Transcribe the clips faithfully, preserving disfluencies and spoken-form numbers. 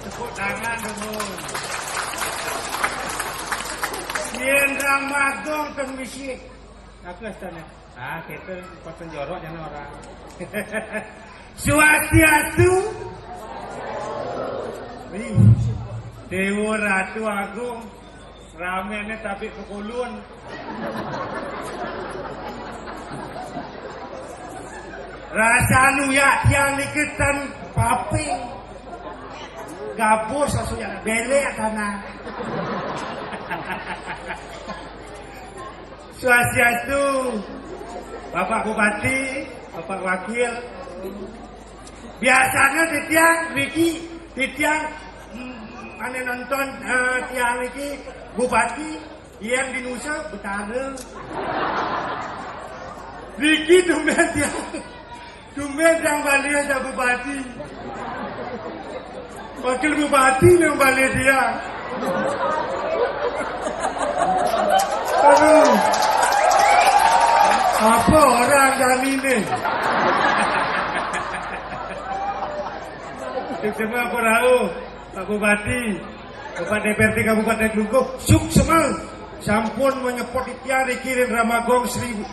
Tepuk tangan dulu. Yén Ramagung teng misi. Aku astana. Ah, kita paten jorok jana orang. Swastiastu. Wih, Dewa Ratu Agung. Ramene tapi kekulun. Rasanu ya tiang niki ten paping. Gabus asuh ya belek tanah. Swastiastu, Bapak Bupati, Bapak Wakil. Biasanya titiang Riki, titiang mm, ane nonton eh, tiang Riki Bupati, yang di Nusa Betara. Riki tumben tiang. Tumben yang balik aja bupati. Wakil bupati yang balik dia. Aduh. Apa orang yang ini? Semua aku tahu, Pak Bupati, Bapak D P R D Kabupaten Klungkung, sukses sampun menyepot ikhtiar dikirim Ramagong seribu.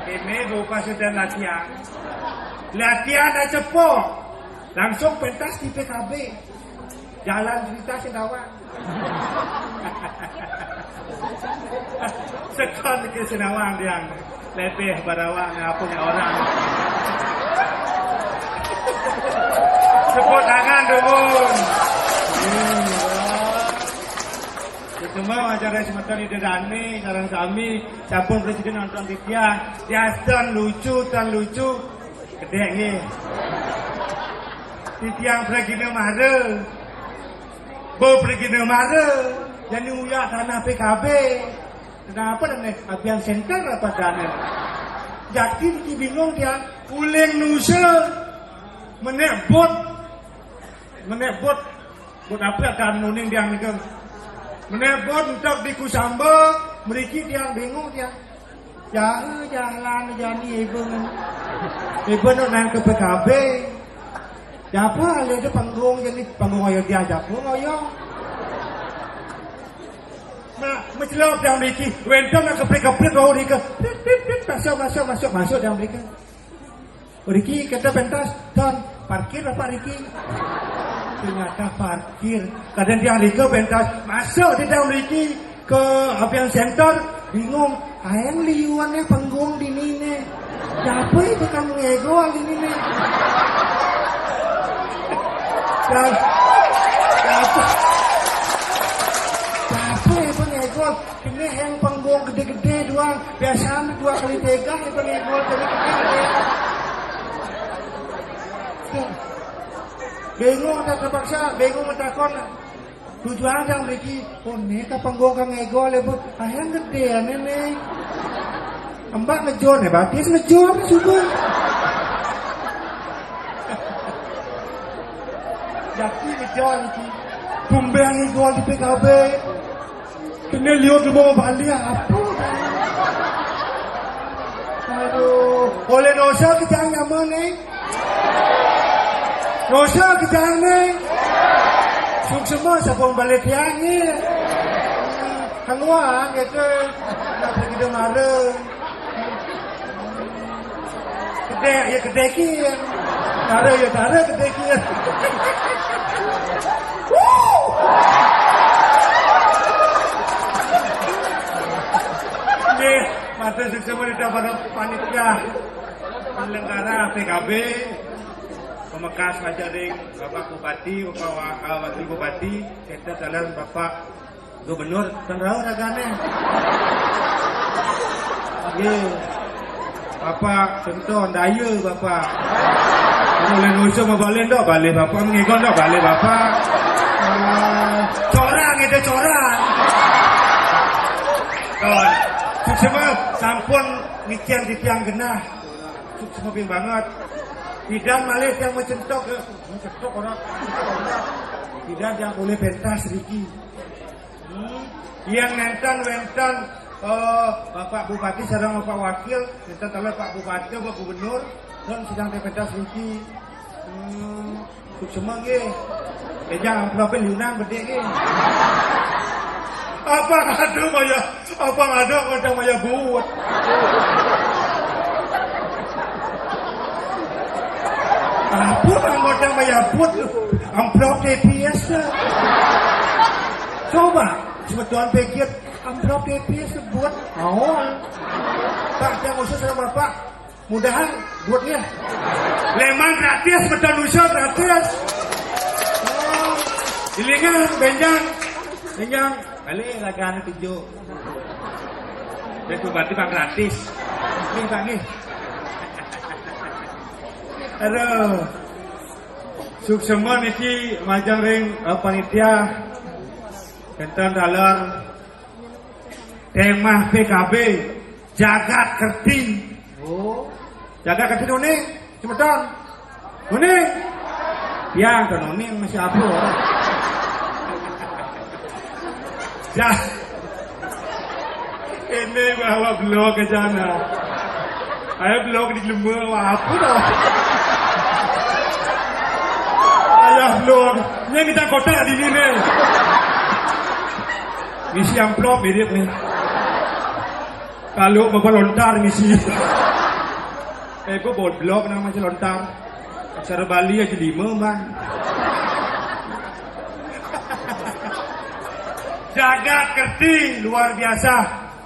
Ini bukan sedang latihan. Latihan aja po. Langsung pentas di P K B. Jalan cerita Sindawang. Sekon ke Sindawang yang lebih barawa ngapung orang. Tepuk tangan dulu. Cuma acara semeton Ida Dani, sareng sami, sampun presiden nonton titiang, diaston lucu, tan lucu, gedek nggih. Titiang pragina mara, bo pragina mara, jani uyak tanah P K B. Kenapa dan abian center apa dana? Jadi iki bingung dia, uling nusa, menek bot, menek bot, bot apa akan nuning dia nika? Menek bot entek di Kusamba, meriki dia bingung dia. Jahe jalan jani ibu. Ibu nak nang ke P K B. Siapa ada itu panggung jadi panggung ayo dia jago ngoyo. Nah, mencelok dia meriki. Wenten nak keplik-keplik bau rika. Pit, pit, pit, masuk, masuk, masuk, masuk dia meriki. Riki kita pentas, Ton, parkir apa Riki? Ternyata parkir. Kadang dia Riki pentas, masuk di dalam Riki ke Apian Center, bingung. Ayang liuannya panggung di nine. Siapa itu kamu ngegol di nine? Dan, siapa? Siapa itu ngegol? Ini yang panggung gede-gede doang. Biasanya dua kali tiga itu ngegol dari gede-gede. Tuh. Bingung tak terpaksa, bingung mentakon. Tujuan yang Riki, oh ini tak panggung kang ngegol ya bu. Ah yang gede ya nenek. Embak ngejor ya, batis ngejor sudah. Jadi ngejor Riki. Tumben ngegol di P K B. Kena liur di bawah balik apa? Aduh, oleh dosa kejang nyaman nih. Dosa kejang nih. Suksema sabun balik tiang nih. Keluar gitu. Nak pergi dia marah. Gede ya gede kian. Tara ya tara gede kian. Nggih, matur suksma ring para panitia penyelenggara P K B, pemekas ajaring Bapak Bupati, Bapak Wa- eh, Wakil Bupati, kita dalam Bapak Gubernur, kan rauh ragane. Iya. Bapak, contoh, daya Bapak. Kamu lain usah mau balik dok, balik Bapak, mengikon dok, balik Bapak. Ah, corang itu corang. Tuh, semua sampun ngician di tiang genah. Suksma banget. Pidan malih tiang macentok, eh, macentok ora. Pidan tiang polih pentas niki. Hmm. Tiang nénten wénten, eh, Bapak Bupati sareng Bapak Wakil, nénten taler Pak Bupati, Pak Gubernur, dan sedang pentas niki. Hmm. Suksma nggih. Bénjang amplopé liunan gedé nggih. Apa ada maya, apa ada anggota maya buut. Apa anggota maya buut? Amplop T P S. Coba, semeton pikir, amplop T P S buut. Oh. Pak, jangan usah sama Bapak. Mudahan buutnya. Léman gratis, beton usul gratis. Oh, ilingan, bénjang. Bénjang. Balik lagi anu tujuh. Béh, berarti Pak gratis. Nih, Pak, nih. Aduh. Suksma niki majeng ring, eh, panitia. Kénten taler. Témah P K B, Jagat Kerti. Oh. Jagat Kerti nuni, semeton. Nuni. Tiang to nuni masih apa? Jah. Ini bawa blog ke sana. Ayo blog di lembur, apa dah? Ayah blog. Ini kita kotak di sini. Misi amplop mirip nih. Kalau bawa lontar misi. Eh, gua bawa blog nama si lontar. Aksara Bali aja lima, Bang. Jagat Kerti luar biasa.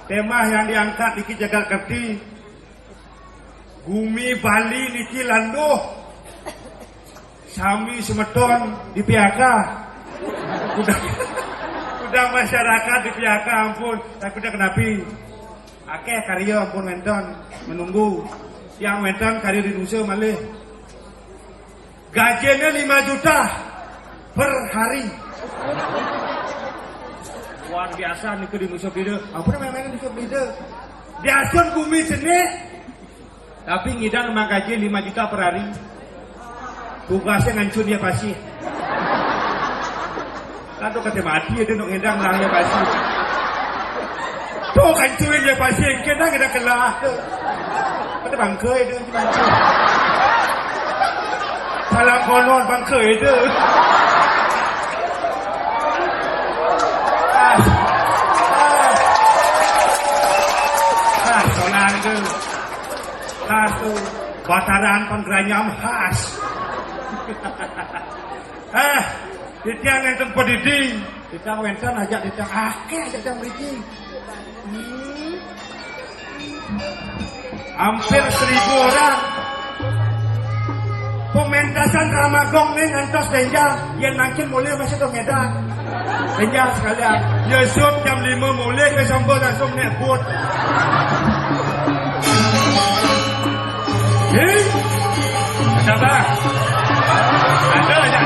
Tema yang diangkat iki Jagat Kerti. Gumi Bali niki landuh. Sami semeton di P H K. Udah, udah masyarakat di P H K, ampun. Tapi udah kenapi. Akeh karya ampun wénten menunggu. Yang wénten karya di Nusa malih. Gajinya lima juta per hari. Luar biasa niku di Nusa Penida. Apa namanya di Nusa Penida? Diasun gumi jenik. Tapi ngidang mangkaji lima juta per hari. Tugasnya ngancun ya pasti. Kan tuh kata mati ya, dia ngidang lah ya pasti. Tuh kancurin ya pasti, kita kita kelah. Kata bangke itu, bangke. Salah kolon bangke itu. Ah, ah, ah, solang tu. Khas tu, bataran panggeranyam khas. Eh, titiang nénten padidi, titiang wénten ajak titiang akeh ajak titiang mriki. Hmm. Hampir seribu orang. Pementasan Ramagong nih ngantos dénjang, yén mangkin mulih masih tuh ngedang. Tinggal sekalian. Ya, sup jam lima mulih ke Samba langsung naik boat. Hei, ada, Bang? Ada aja.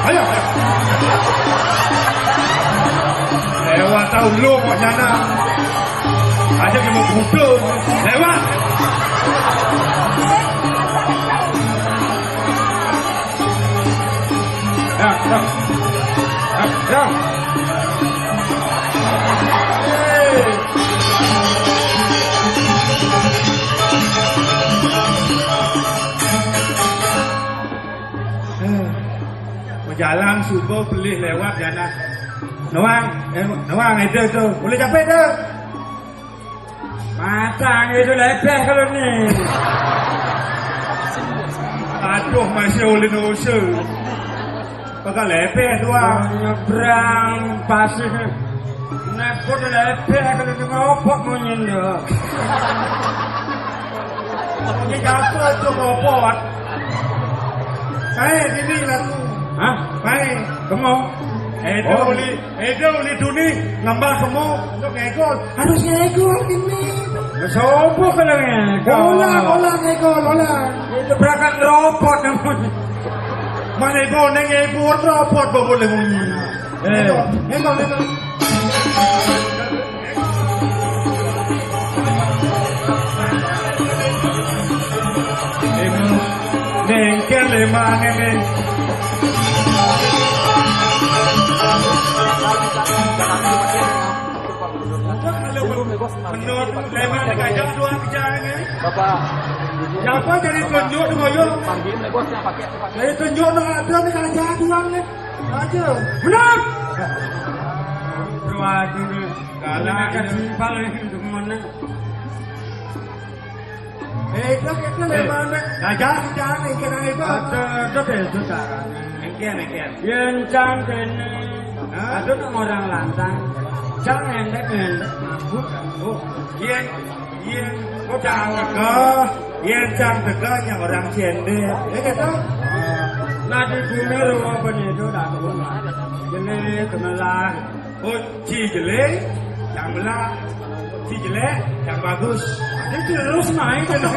Ayo. Lewat tahu lu kok nyana. Aja dia mau butuh. Lewat. Ya, ya. Ya, ya. Mau jalan subuh pelih lewat ya nah. Nuang, eh, nuang itu tu. Boleh capek tu. Matang itu lebih kalau ni. Aduh, masih oleh nusu. Bakal lebih tuang. Nyebrang pasir. Nepot lebih kalau ni ngeropok munyi tu. Ini jatuh tu ngeropok. Saya gini lagu. Hah? Baik. Kamu? Edo uli, Edo uli duni, nambah kamu, untuk ngegol. Harus ngegol ini. Sopo kalau ngegol? Ulang, ulang, ngegol, ulang. Itu berangkat ngeropot namanya. Mana ibu, neng ibu, ora apa, apa boleh munyi. Eh. Enggak, enggak. Ibu, nengker lemane, neng. Menurut lemane kajang dua kejang, eh. Bapak. Siapa jadi tunjuk tu, Boyo? Jadi tunjuk tu, ada ni kajang dua ni. Aja. Benar. Dua tu ni. Kalau nak simpal ni, demen ni. Eh, itu kita lemane. Kajang, kejang ni, kena ibu. Ada, ada beso carane. Engkian, engkian. Yen cang kene. Hah? Aduh, nak orang lantang. Cang endek, endek. Mabuk, oh. Yen, yen. Oh, cang tega. Yen cang tega, yang orang cendek. Ya, gitu. Nah, di bumi ruwa penyedo, dah, tuh. Jenis, kemelah. Oh, ci jelek, yang belah. Ci jelek, yang bagus. Ini terus main, gitu.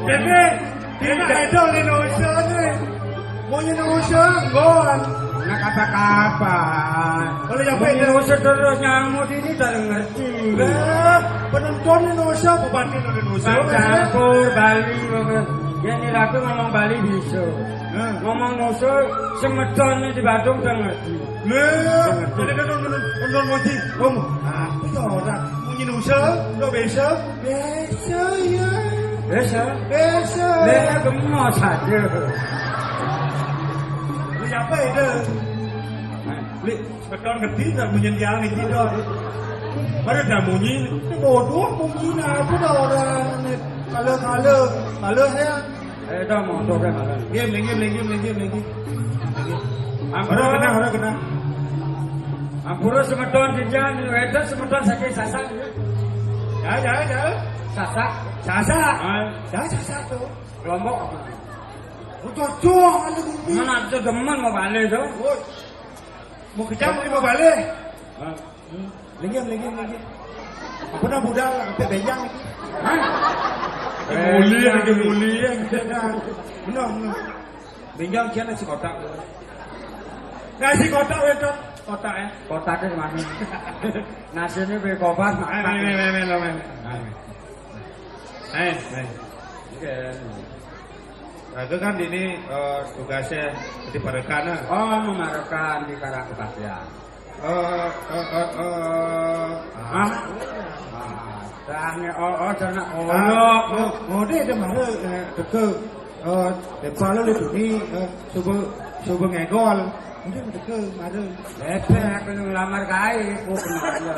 Jadi, dia nak idol Indonesia ni. Mau Indonesia, enggak. Nak kata-kata. Kalau yang Mau beda. Indonesia terus nyamuk ini tak ngerti. Lah, penonton Indonesia, bupati Indonesia. Bang campur Bali, Bang. Dia ni lagu ngomong Bali bisa. Hah? Ngomong musuh, semeton di Badung tak ngerti. Lah, ada kan nonton, nonton Moji. Om, apa tu orang? Munyi Indonesia, enggak bisa. Biasa, ya. Biasa? Biasa. Biasa, gemuk saja. Beli apa itu? Beli beton gede, tak munyi dia ni, tidak. Baru dah munyi. Ini bodoh, munyi apa dah orang ni? Kalau, kalau, kalau, ya. Eh, dah mau, dah kan, kan. Game, game, game, game, game, game. Ampura. Orang kena, orang kena. Ampura semeton jenjang, wedo semeton saking Sasak. Ya, ya, ya. Sasak. Sasak. Ah. Ya, Sasak tu. Lombok apa? Oh, cocok, ada bumi. Mana ada demen mau balik tu? Oh. Mau kejam, mau balik. Ah. Hmm. Lagi, lagi, lagi. Apa nak budal, sampai benjang lagi. Hah? Eh, mulia, lagi mulia, kita dah. Benar, benar. Benjang, siapa nasi kotak? Nasi kotak, betul. Kotak, ya? Kotak ke mana? Nasi ni beli kobar, makan. Amin, amin, amin, amin. Amin. Amin, amin. Oke. Nah, itu kan ini, eh, tugasnya di Parekan, eh. Oh, memarekan di Karang Kepastian. Eh, eh, eh, eh. Hah? Ah, tanya, oh, oh, jangan, oh, Ah, no. Oh, oh, dia ada marah, eh, teka. Eh, kepala dia tu ni, eh, cuba, cuba ngegol. Dia teka, marah. Lepek, aku ngelamar gawe, aku kena aja.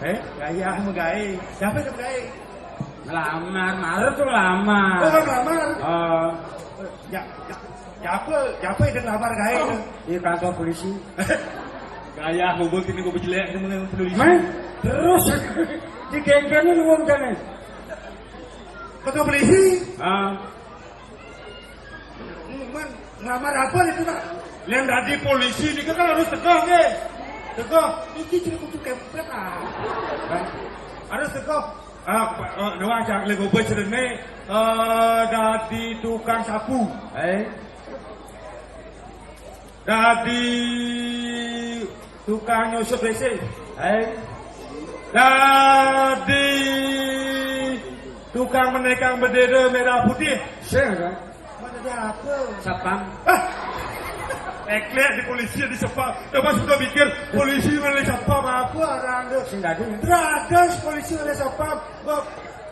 Eh? Gaya aku gawe. Siapa tu gawe? Ngelamar, marah tu ngelamar. Oh, ngelamar? Oh. Ya, ya, ya apa, ya apa yang dia ngelamar gawe tu? Di kantor polisi. Gaya aku buat ini gue jelek, ini mengenai polisi. Hah? Terus, digenggengi lu wong jane. Kantor polisi? Ah. Man, ngelamar apa itu, Pak? Yang dari polisi ini kan harus tegas, nggih. Tegas. Iki jadi kudu kempet, ah. Harus tegas. Ah, Pak, eh, doang cak lego bocor ni, eh, dari tukang sapu. Eh? Dari tukang nyusup W C. Eh? Dari tukang menekang bendera merah putih. Sing, kan? Mana dia apa? Satpam. Ah! Eklek di polisi di satpam. Coba sudah pikir, polisi mana satpam apa orang tu? Sing dadu. Terus polisi mana satpam? Bab,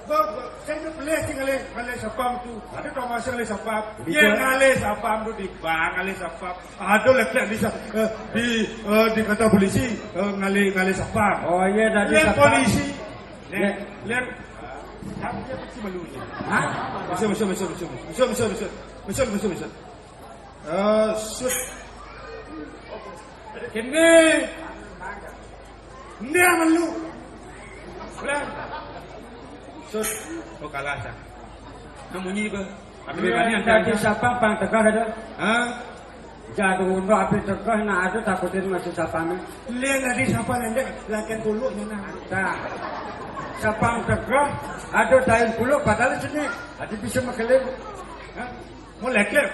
bab, saya tu boleh sih ngalih, ngalih satpam tu. Ada tak masa ngalih satpam? Betul. Ya, ngalih satpam tu di bank, ngalih satpam. Ada leklek di sa-, eh, di, eh, di kantor polisi, eh, ngalih, ngalih satpam. Oh, iya, dah di satpam. Polisi. Lihat, lihat. Siapa, siapa sih malunya? Hah? Masuk, masuk, masuk, masuk. Masuk, masuk, masuk. Masuk, masuk, masuk. Eh, sut. Kene. Ini yang malu. Ulang. Sut. Oh, kalah, Cak. Nah, munyi apa? Tapi iya, berani ada tadi siapa pang tegah ada? Hah? Jadu undo api tegah, nak ada takutin masih siapa ni? Lihat tadi siapa nendek, lakian kuluknya, nah. Dah. Siapa tegah, ada tain kuluk, padahal sini. Tadi bisa makelin. Hah? Mau lekek,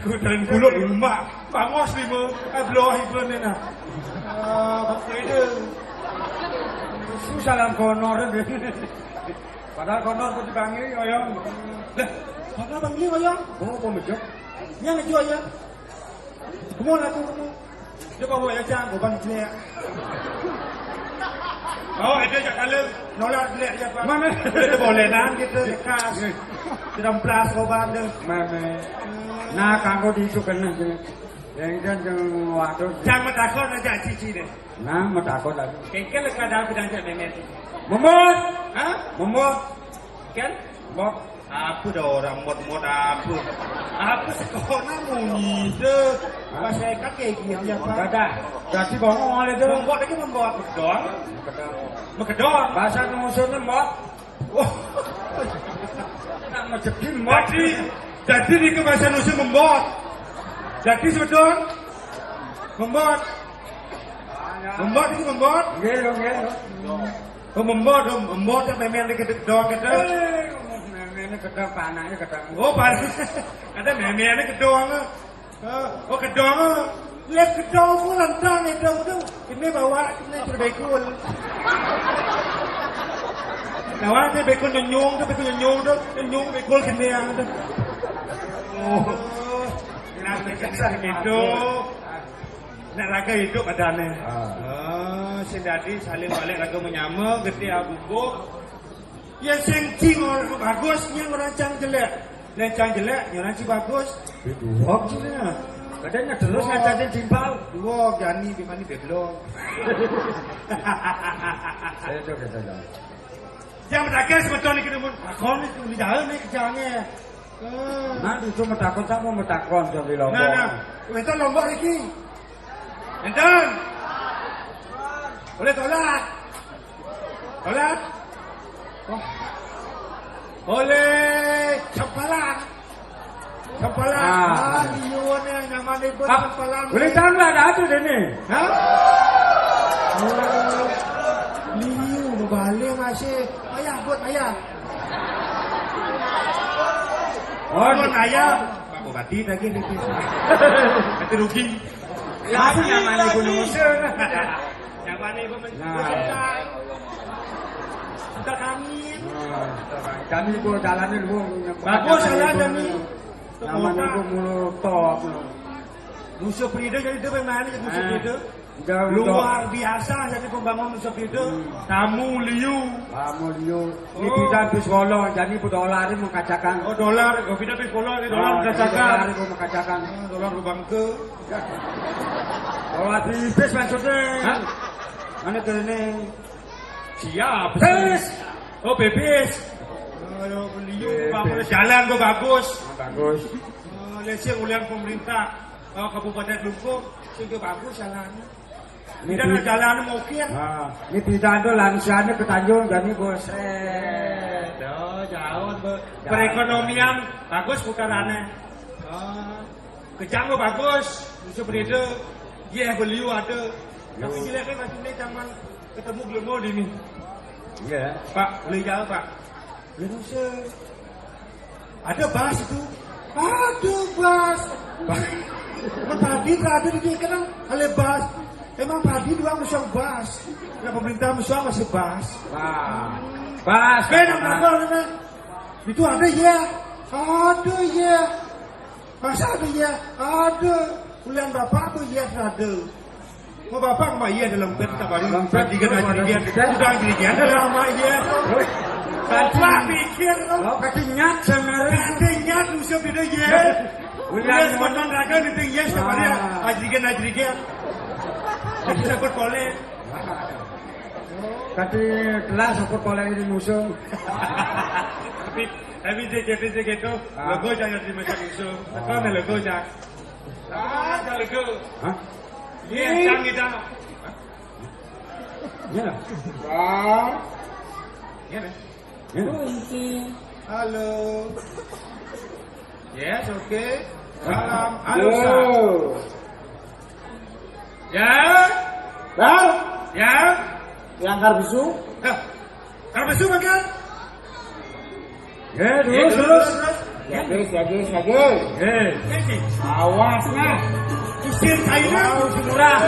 kudan kulo umak. Bangos lima, eh, bloh ibu ni nah. Ah, apa itu? Susah lah konor. Padahal konor tu dipanggil, oyong. Lah, apa panggil, oyong? Oh, apa mejok? Yang mejok, ya. Kamu lah tu, kamu. Dia bawa ya, jangan, kau balik dia. Oh, ada jak kala. Nolak dia, ya, Pak. Mana? Dia boleh nan kita lekas. Tidak plus kau bandar. Mana? Nah, kanggo di itu kena je. Yang kan yang waktu. Jangan takut aja cici deh. Nah, mau takut lagi. Kengkel kadang-kadang je memet. Membot. Hah? Membot. Kan? Mbok, apa dah orang mot-mot apa? Apa sekolah munyi tu? Hah? Pas saya kata gini apa? Dadah. Jadi bongong oleh tu. Membot lagi membot. Kedong. Kedong. Bahasa Indonesia ni mbok. Wah. Nak macam ni mbok. Jadi, jadi ni ke bahasa Indonesia membot. Jadi sudah membot. Membot ni membot. Nggih, nggih. Oh, membot, oh, membot ya, memang dia gedek doang gedek. Eh, memang gedek, panaknya gedek. Oh, panas. Ada memangnya gedong. Eh, oh, gedong. Lihat gedong pun lentang itu tu. Ini bawa ini terbekul. Bawa dia bekul nyenyung tu, bekul nyenyung tu, nyenyung bekul kena yang tu. Oh, nak kesal gitu. Nak raga hidup adane. Ah. Ah, sing dadi saling balik raga menyama, getih abubuk. Ya sing cing orang bagus, yang orang cang jelek. Yang cang jelek, yang orang cing bagus. Duwok cing. Kadang terus ngajarin timpal. Duwok, jani, bimani beblok. Saya tu kata dah. Yang berdagang sebetulnya kita pun, ah, kau ni, ni jalan ni kerjanya. Hmm. Nah, itu metakon sama metakon, jadi lombok. Nah, nah. Itu lombok lagi. Enten. Boleh tolak. Tolak. Oh. Boleh sempalan. Sempalan. Ah. Ah, liu ni nyaman ni pun sempalan. Boleh tambah dah tu dia ni. Ha? Oh. Liu balik masih. Ayah buat ayah. Oh, buat ayah. Pak Bupati lagi ni. Nanti rugi. Lagi, lagi. Yang mana ibu? Nah. Kita kami. Nah, kami ibu jalannya dulu. Bagus, jalan kami. Yang mana ibu mulu top. Musuh Prida jadi dia main aja musuh Prida. Luar biasa jadi pembangun musuh Prida. Hmm. Tamu liu. Tamu liu. Ini kita habis kolong, jadi ibu dolar ini mengkacakan. Oh, dolar. Oh, kita habis kolong, ini dolar mengkacakan. Dolar itu mengkacakan. Ah, dolar lubang ke. Kalau habis maksudnya. Hah? Mana ke ini? Siap. Pipis. Oh, pipis. Aduh, beliau. Pipis. Jalan kok bagus. Bagus. Oh, lek sing ulian pemerintah, oh, Kabupaten Klungkung, sing bagus jalannya. Ini tidak ada jalan mokir. Nah, ini tidak ada lansianya ke Tanjung, jadi bos. Eh, jauh, jauh. Perekonomian bagus putarannya. Oh. Kejang lo bagus, musuh Prida. Iya, beliau ada. Tapi jeleknya masih ini zaman ketemu belum mau di ini. Iya. Pak, boleh jawab, Pak? Belum usah. Ada bas itu. Ada bas. Bas. Kan tadi tak ada di dia kenal. Ada bas. Emang tadi dua musuh bas. Nah, pemerintah musuh masih bas. Bas. Bas. Beda apa namanya? Itu ada ya. Ada ya. Masa ada ya? Ada. Kuliah bapak apa ya ada? Mau bapak sama iya dalam bed tak baru. Dalam bed. Tiga hari dia. Udah dirinya ada sama iya. Bapak pikir lo. Lo katinyat sama. Katinyat musuh beda ya. Kuliah sebentar raga di tinggi ya setiap hari. Ajrigen ajrigen. Jadi sakit boleh. Kati kelas aku boleh ini musuh. Tapi tapi dia gitu dia gitu. Logo jangan di macam musuh. Kau ada logo jangan. Ah, ada logo. Hah? Iya, jangan kita. Iya lah. Wah. Iya lah. Iya. Kunci. Halo. Yes, oke. Salam. Halo, Ustaz. Halo. Ya. Bang. Ya. Yang karbisu? Hah. Karbisu, Bang, ya? Ya, terus, terus. Siaga, siaga, siaga. Hei. Awas nah. Usir kaina. Usir murah.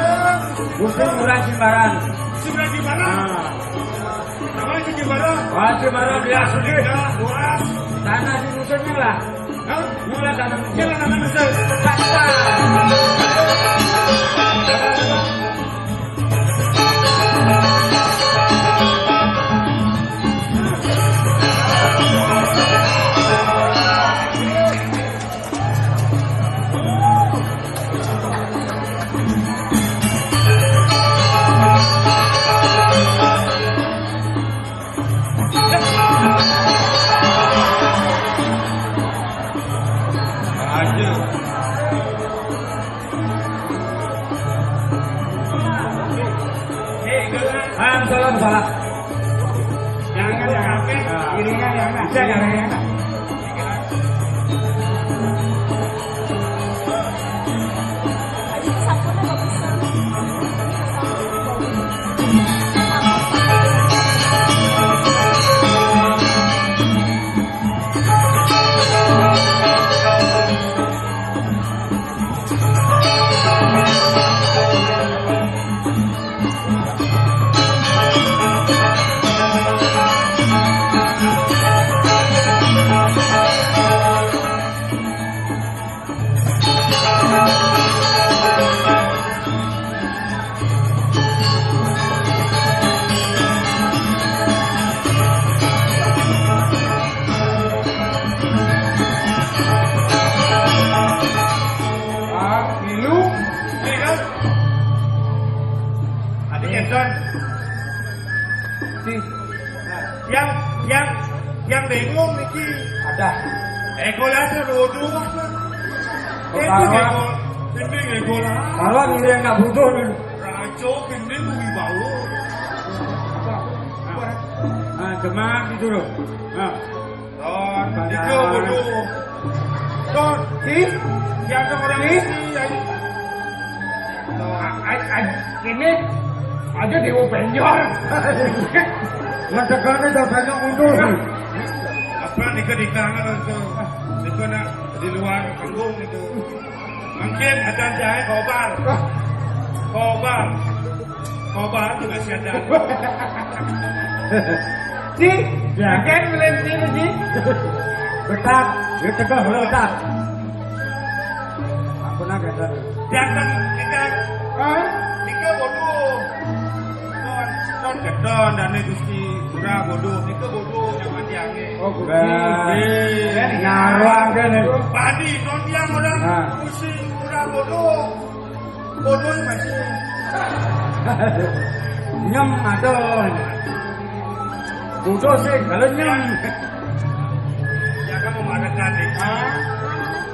Usir murah sembarang. Usir murah sembarang. Nah. Apa itu sembarang? Wah, sembarang dia sudah. Awas. Tanah di musuhnya lah. Hah? Mula tanah musuh. Mula tanah musuh. Aja. Ah, salah, salah. Jangan, jangan. Iringan, jangan. Bisa, jangan, jangan. Ah, milu. Ini kan? Adik Edon. Si. Yang, yang, yang bingung niki. Ada. Egolas duduk. Itu Baruan. Ego, ini egolas. Baruan ini yang nggak butuh nih. Rajo ini wibawa. Nah, demak gitu loh. Nah. Ton, Bang. Iko bodoh. Ton, ih, ya ada orang ih. Ini, ya. Ton. A-, a-, a-, ini aja Dewa Penjor. Ngedekannya udah banyak mundur. Apa nih, kedindangan itu? Itu nak di luar panggung itu. Mungkin ada jahe kobar. Kobar. Kobar juga siapa? Ci, ya. Makan melintir, Ci. Betak, ya tegak betak. Aku nak kata. Jangan nikah. Hah? Nikah bodoh. Ton, ton gedon dan Gusti Ngurah bodoh. Nikah bodoh yang mati angin. Oh, Gusti. Nah, eh, ngarang kan. Padi, ton yang orang. Nah. Gusti Ngurah bodoh. Bodoh masih. Nyem, aduh. Bodoh sih, kalau nyem. Ya kan mau ada tadi.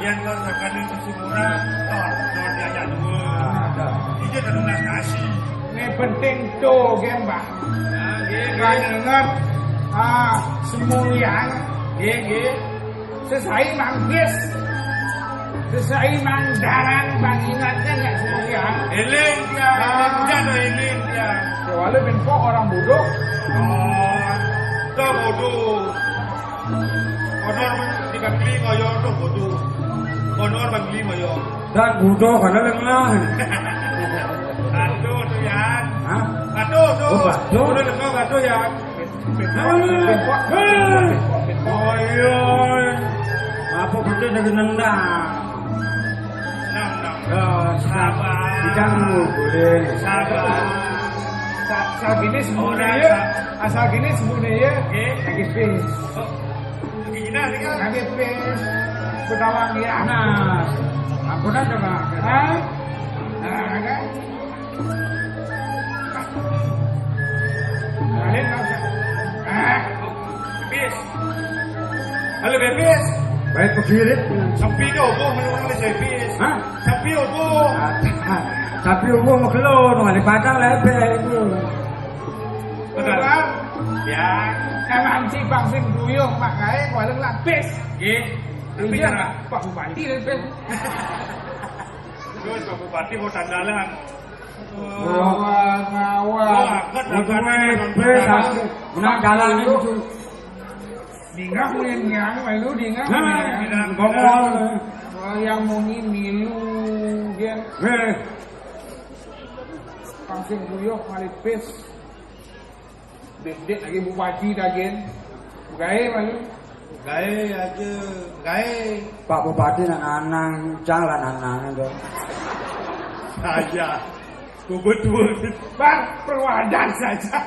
Yang kau sangkani Gusti Ngurah, ton, ton dia yang dua. Ada. Ini terlunas kasih. Ini penting tuh, gen, Pak. Nah, iya, kan iya. Ingat, ah, semulian. Iya, iya. Sesai manggis. Sesai manggaran pangingatnya nggak semulian. Eling dia, ah. Eling dia, no, eling dia. Kecuali bentuk orang bodoh. Oh, itu bodoh. Honor dikabeli ngoyo tuh bodoh. Honor beli ngoyo. Dan bodoh karena lengah. Aduh tuh ya. Hah? Aduh tuh. Oh, aduh. Udah lengah aduh ya. Hei. Oh iya. Apa betul dari nendang? Nendang. Ya, sabar. Jangan boleh. Sabar. Sa-, asal gini semuanya. Orang ya. Sa- Asal gini semuanya ya. Oke. Lagi pis. Oh. Gini, ini kan. Lagi pis. Kutawang ya. Nah, ampun aja, Pak. Hah? Nah, kan? Kalian nggak usah. Ah. Bis. Halo, Bebis. Baik, begirit. Sepi deh, opo, menurut lu, Bebis? Hah? Sepi, opo? Tapi opo, mau kelo, nang di Padang, lah, Beb, itu. Bener. Bener. Ya. Emang si Bang sing duyung, makanya, walau lah, bis. Nggih. Tapi iya, cara Pak Bupati, Beb. Terus Pak Bupati mau tandalan. Wah, ngawah. Wah, angkat untungnya tangannya, bes, nonton aku. Menang dalan itu. Dingah muni nyang, malu dingah. Nah, muni nyang. Ngomong. Wayang muni milu, gén. Eh. Pang sing buyuh malih pis. Dék-dék lagi bupati dah, gén. Gaé malu. Gaé aja, gaé. Pak Bupati nak nanang, cang lah nanang dong. Saja. Kebetulan. Bang, perwadan saja.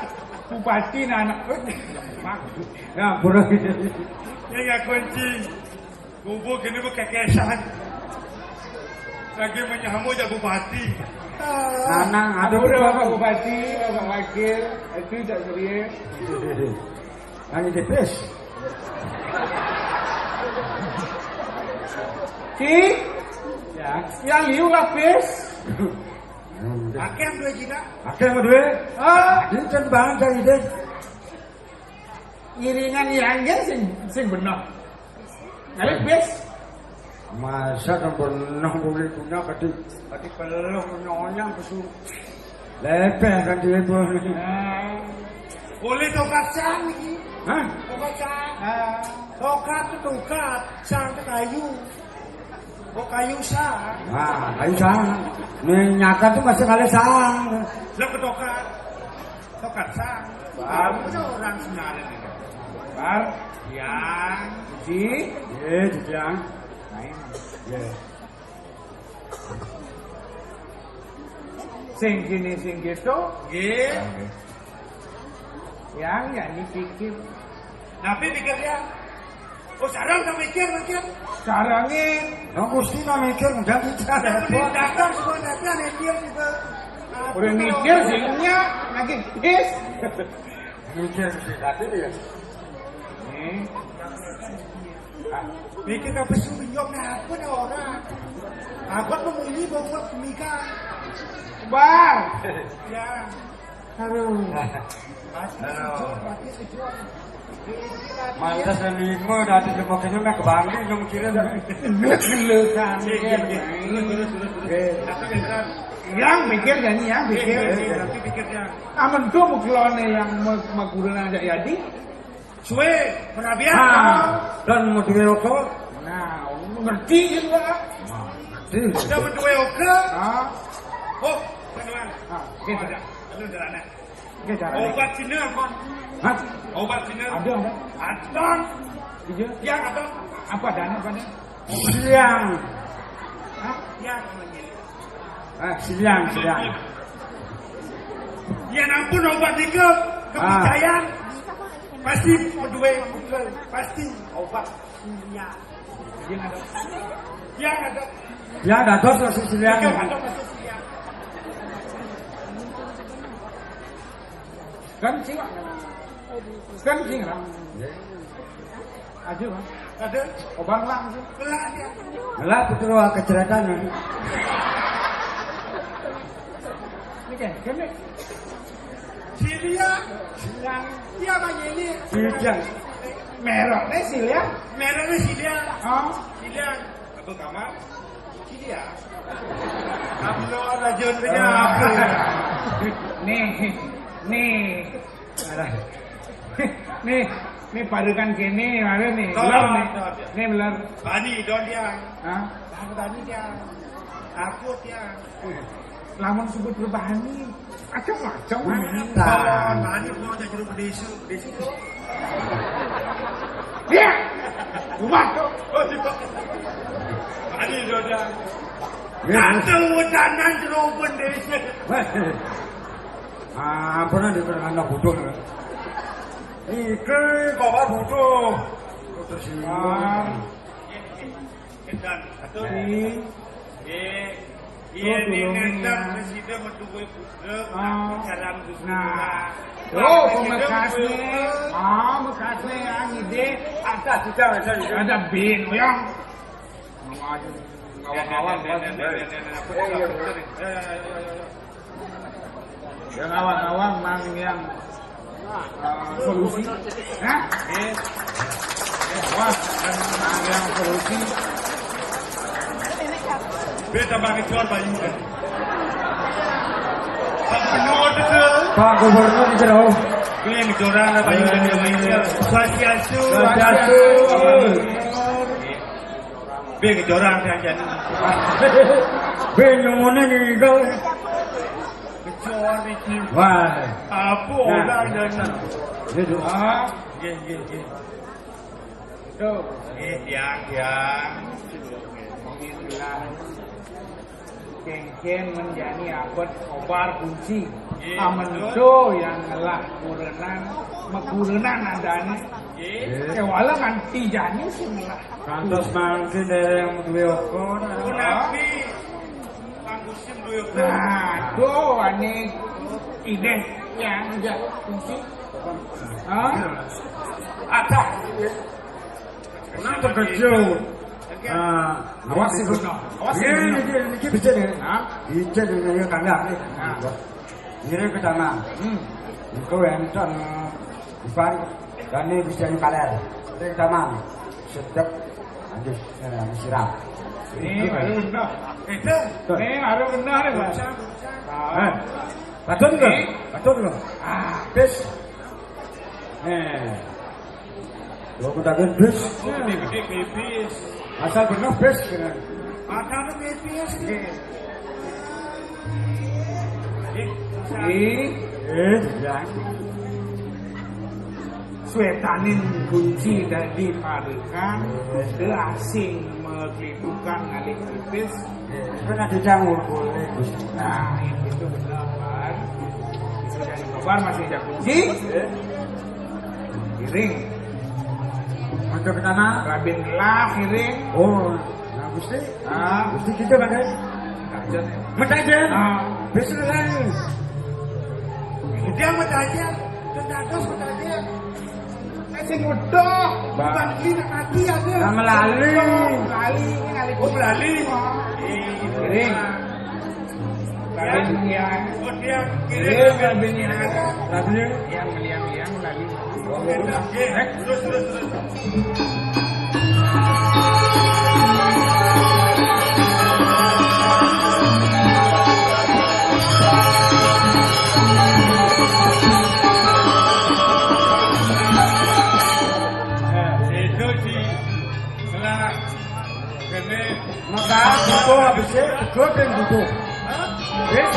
Bupati nak anak. Bang. Ya, burung. Ini nggak kunci. Gubuk ini bekekesan. Lagi menyambut ya bupati. Nanang, ada Ampura, berapa? Pak Bupati, Pak Wakil, itu tak serius. Nang ini pis. Ci? Ya. Yang liu lah pis. Akeh duwe Cina. Akeh duwe. Ah. Ini kan banget cari deh. Ngiringan yang gén sing, sing bener. Ngalih bis. Masa kan bener boleh punya kadi, kadi peluh nyonya kesu. Lepeh kan dia pun. Nah. Boleh tokat sang iki. Hah? Tokat sang. Ah. Tokat itu tokat, sang itu kayu. Oh, kayu sang. Nah, kayu sang. Nih nyata tuh masih kali sang. Lah ketokat. Tokat sang. Bang. Kamu tuh orang Semarang ini. Bar. Yang. Di. Iya, di yang. Main. Iya. Sing gini, sing gitu. Nggih. Yang ya ini pikir. Tapi pikir ya. Oh, sarang tak mikir, mikir. Sarangnya. Nah, Gusti nang mikir, udah mikir. Datang semua, datang mikir juga. Udah mikir sih, nya lagi pis. Mikir sih, tapi ya. Nih. Mikir apa sih, bingung apa nih orang? Abang mau ini, mau buat pemikiran. Bang. Ya. Aduh. Aduh. Mantas dan lima, dari jemoknya mah kebangkit, yang kira. Gila, gila, kan. Yang mikir, jadi yang mikir. Tapi pikirnya. Amun tuh mau keluar nih yang mau, mau guru nang Cak Yadi. Suwe, perhatian. Ah, dan mau duwe rokok. Nah, ngerti kan, Pak? Nah, ngerti. Sudah menduwe oke. Ah. Oh, beneran. Ah, gitu. Ada. Lalu jalannya. Oke, caranya. Obat Cina apa? Hah? Obat Cina. Ada, ada. Ada. Iya. Yang apa? Apa dana apa nih? Siang. Hah? Yang apa nih? Ah, siang, siang. Ya ampun, obat nika. Ah. Kepercayaan. Pasti kedua, pasti obat. Iya. Yang ada. Yang ada. Yang ada dos masih siang. Yang ada masih siang. Kan sih, Pak. Kan sih, Pak. Aja, Pak. Ada. Obang lang sih. Lah, ya. Lah, betul, Pak, kecerakan. Ini kan, kan, Silia. Silia. Iya, Pak, ini. Silia. Merahnya Silia. Merahnya Silia. Oh. Silia. Apa kamar? Silia. Abdul Rajun punya. Ah. Nih, nih. Alah. Nih, nih padukan kene, mari nih. Tolong, belum nih. Tolong. Nih belum. Bani, don dia. Hah? Bani, bani dia. Aku dia. Lamun sebut berbani, macam-macam. Mantap. Bani, mau jadi jeruk desa, desa. Iya. Rumah. Oh, iya. Bani, don dia. Iya. Tante udanan jeruk desa. Ah, ampun, di tengah anak bodoh. Iki kok butuh. Terus ini. Ah. Edan. Ini. Nggih. Iya, ini ngeten presiden metu kowe budek, ah, jalan Gus Nah. Dur. Oh, pemekasnya. Ah, mekasnya yang ide. Ada juga, ada juga. Ada bin, ya. Ngawang-ngawang, Pak. Ya, ya, ya, ya, ya. Ya, ngawang-ngawang, Mang, yang, eh, solusi. Hah? Eh. Wah, Mang, yang solusi. Beda pakai jual bayu, kan? Pak Gubernur di jero. Pak Gubernur di jero. Ini ngejorang lah, Pak Yudha. Swastiastu. Swastiastu. Be ngejorang kan, jan. Be nyomone ngidul. Ngejor iki. Wah. Apa orang jana? Ini doa. Nggih, nggih, nggih. Tuh. Nggih, tiang, tiang. Bismillah. Kengken menjani abet kobar kunci. Nggih, amento betul. Yang ngelah kurenan, mekurenan adane. Nggih. Kewala nganti jani sing ngelah. Kantos mangkin dereng duwe okor. Punapi Kang Gusim duwe okor. Nah, tuh ane ideh yang jak kunci. Hah? Ada. Nah, terkejut. Ah, awas sih, Gus. Awas sih, iya, Gus. Niki, niki becik ya. Hah? Becik ya, ya, kandang nih. Nah. Ngiring ke taman. Hmm. Niku enten Ivan dan ini bisa di kaler. Ngiring ke taman. Sedep. Lanjut, eh, siram. Ini baru benar. Itu. Tuh. Ini baru benar ya, Pak. Eh, patut nggak? Ini. Patut nggak? Ah, bis. Eh. Lho, kok tak bis? Ini gede pipis. Asal bener bis, kira. Ada pipis. Nggih. Nggih. Eh, ya. Swetanin kunci dadi parekan, asing meglidukan ngalih pipis. Kan ada campur boleh, Gus. Nah, itu benar, Pak. Itu dari kobar masih ada kunci. Kiring. Ojo ke tanah. Rabin lah, kiring. Oh, nah, Gusti. Ah. Gusti gitu kan, eh? Metajen. Ah. Besok kan. Dia metajen. Tentados metajen. Eh, sing udah. Bukan ini nak mati ya, dia. Nah, melali. Melali, ini kali. Oh, melali. Ah. Kiring. Rabin, ya. Oh, dia. Kiring, Rabin, ya. Rabin. Yang, yang, yang, melali. Oke, terus, terus, terus. Eh, itu di sebelah kene. Maka butuh habis itu, butuh yang butuh. Wis,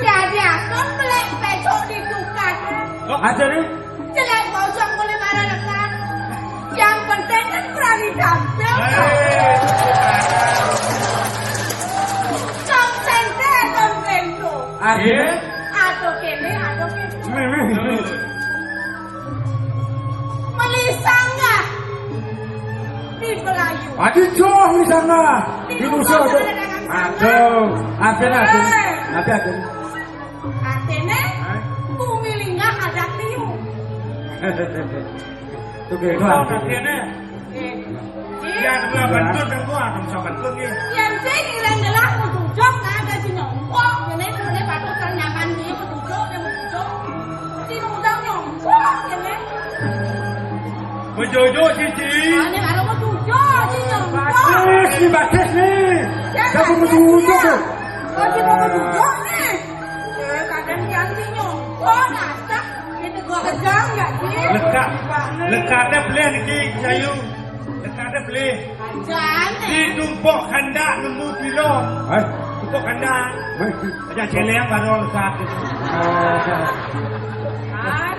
Dadi aton belek pecok di tukang. Aja nih. Jelek bocong boleh marah dekat. Yang penting kan berani tampil. Kau sente dan bento. Aja. Atau kene, atau kene. Meli sanggah di Melayu. Aduh, jauh di sana. Di musuh. Aduh, ampun, ampun. Hei. Ampun, ampun. Artine, bumi linggah adat liu. Itu gitu, ampun. Artine. Eh. Ya, kena bentut, kan gua akan bisa bentut nih. Yang sing ireng gelah mau duduk, nah, ada si nyongkok. Ini, ini patut kan nyaman dia, mau duduk, dia mau duduk. Si ngundang nyongkok, ini. Bejojo, Cici. Ah, ini baru mau duduk, si nyongkok. Batis nih, batis nih. Ya, kamu mau duduk, tuh. Oh, si mau duduk, nih. Eh, kadang yang si nyongkok, nah, tak. Ini gua kejam, ya, Ci? Lekak, lekaknya beli niki, Cayu. Lekaknya beli. Ajan, eh. Di tumpuk kandak nemu pilo. Hah? Tumpuk kandak. Hah? Aja celeng baru lekat. Oh, ya. Ah,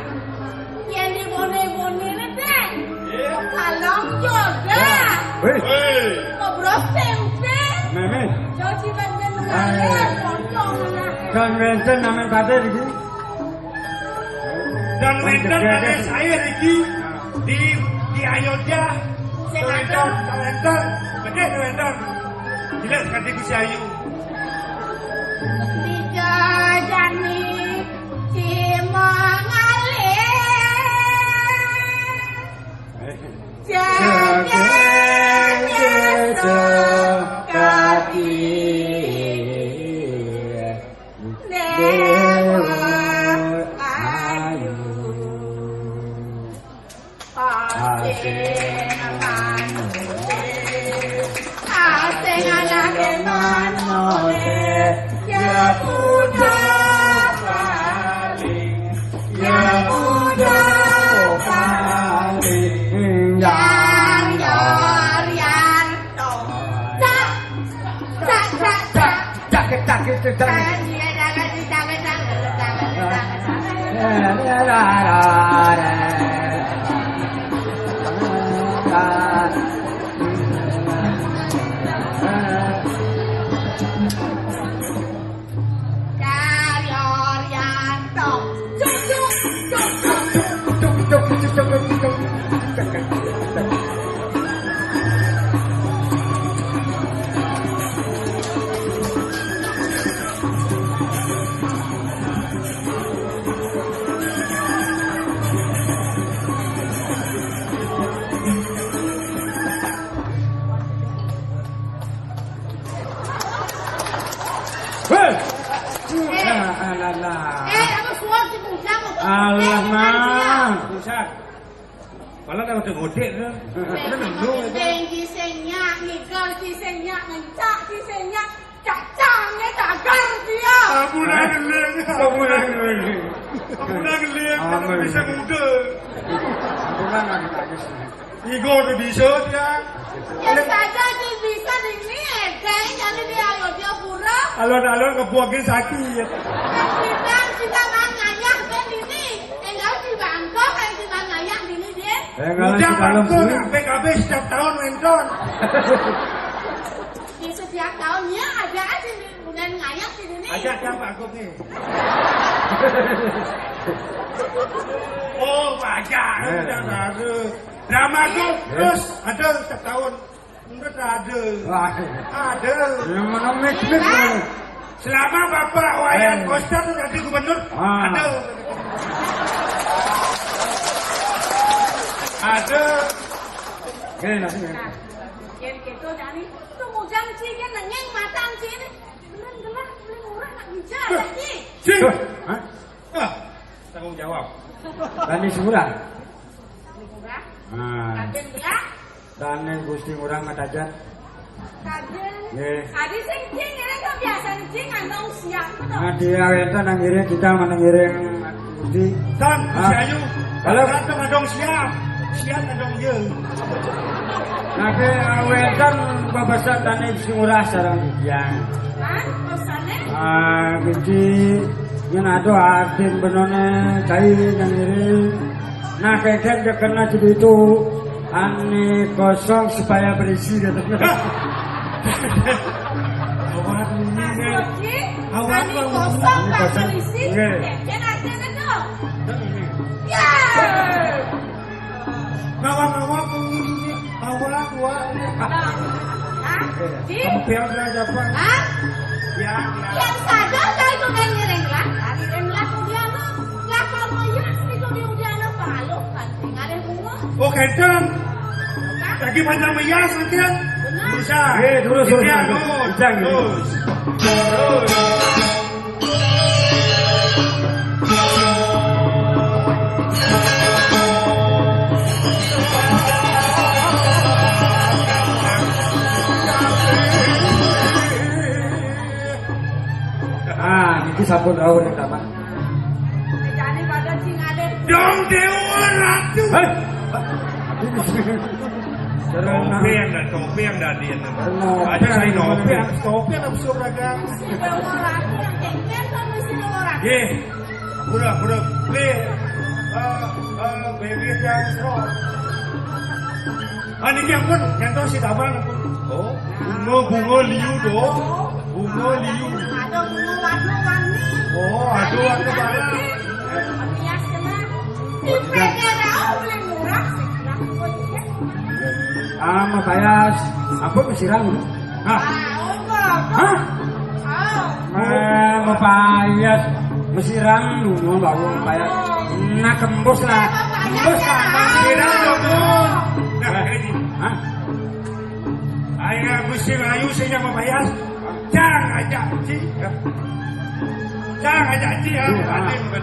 Yoga. Wéh. Ngobrol tempe. Mémé. Jauh cibat ben mengalir, pocong lah. Dan wénten namén Badé iki. Dan wénten kalih saya niki di, di Ayodhya. Sing wénten, wénten. Betul, wénten. Jelas kanthi Gusti Ayu. Dijajani cimangalih. Jagat Jagat Kati. Déwa Ayu. Asing anaké manolé, ya Buddha paling, ya Buddha paling, yang Yoryanto. Cak, cak, cak, cak. Hei! Eh. Ah, alah, alah. Eh, apa suap si Bujang? Alah, Mang. Buset. Malah dah udah godek tu. Tinggi senyak, ngigal di senyak, ngencak di senyak, cacangnya cagar dia. Ampun, ampun, ampun. Ampun, ampun. Ampun. Bisa muda. Ampun, ampun. Igo tu bisa dia. Ya saja dia bisa ini, eh, kayak jadi dia kalau dia pura. Alon-alon kebuakin sakit. Kita, kita mang ngayah kan ini. Enggak di Bangkok, kayak di mang ngayah ini dia. Udah Bangkok, P K B setiap tahun nonton. Di setiap tahunnya ada aja nih, bukan ngayah di sini. Ada, ada Pak Agung nih. Oh, Pak Agung, udah baru. Drama tuh terus ada setiap tahun. Enggak ada. Wah. Ada. Yang mana mit-mit mana? Selama Bapak Wayan Koster tuh jadi gubernur, ada. Ada. Oke, nanti. Nah, yang gitu, Dani. Tuh, Mujang, Ci, kan nengeng mata, Ci, ini. Bener, bener, bener, murah, nak bicara, Ci. Ci. Hah? Ah, tanggung jawab. Tani Semurah. Semurah. Nah. Raden Gelah. Tani Gusti Ngurah Matajan. Raden. Nggih. Adi sing cing, ini kan biasa cing, ngandong siap, betul? Nah, dia wénten nang ngiring, kita menang ngiring Gusti. Dan, Gusti Ayu. Kalau datang ngandong siap, siap ngandong ye. Nah, ke wénten babasa Tani Gusti Ngurah sareng tiyang. Hah? Pesannya? Ah, Gusti, yen aduh adin benone cai nang ngiring. Nah, kengkeng dekena jadi itu ane kosong supaya berisi, katanya. Awak ini, Mas Boji, awak ini kosong, ini tak kosong. Berisi. Iya. Kengkeng artinya tuh. Ya. Ngawak-ngawak ini, awak, awak. Hah? Di? Hampir aja, Pak. Hah? Ya, ya. Yang sadar kayak itu kan ngiring lah. Ngiring lah, kemudian lah, kalau ya, itu dia udah ada palu kan. Tinggalin bunga. Oh, kenceng. Lagi panjang meyas, nanti kan. Benar. Bisa. Eh, terus, terus, terus. Terus. Terus. Terus. Ah, ini sampun rawuh, Taman. Dong Dewa Ratu. Hei. Topi yang dah, topi yang dah dia. Aja saya topi, topi yang habis raga. Ye, udah, udah, play. Eh, eh, baby dance rock. Ah, niki ampun, ngantos si Taman ampun. Oh, bunga, bunga liu do. Bunga liu. Ada bunga warna-warni. Oh, ada warna baru. Hias kena. Di P G tau boleh murah sih. Ah, Mas Payas. Ampun, masiram. Hah? Ah, enggak. Hah? Ah. Eh, Mas Payas. Masiram dulu, Mbak Wong, Mas Payas. Nah, kembus lah. Kembus lah, Mas. Masiram dulu. Nah, ini. Hah? Ayo, Gusti Melayu, saya Mas Payas. Jangan ajak Cik. Jangan ajak Cik, ya. Iya. Bukan, bukan.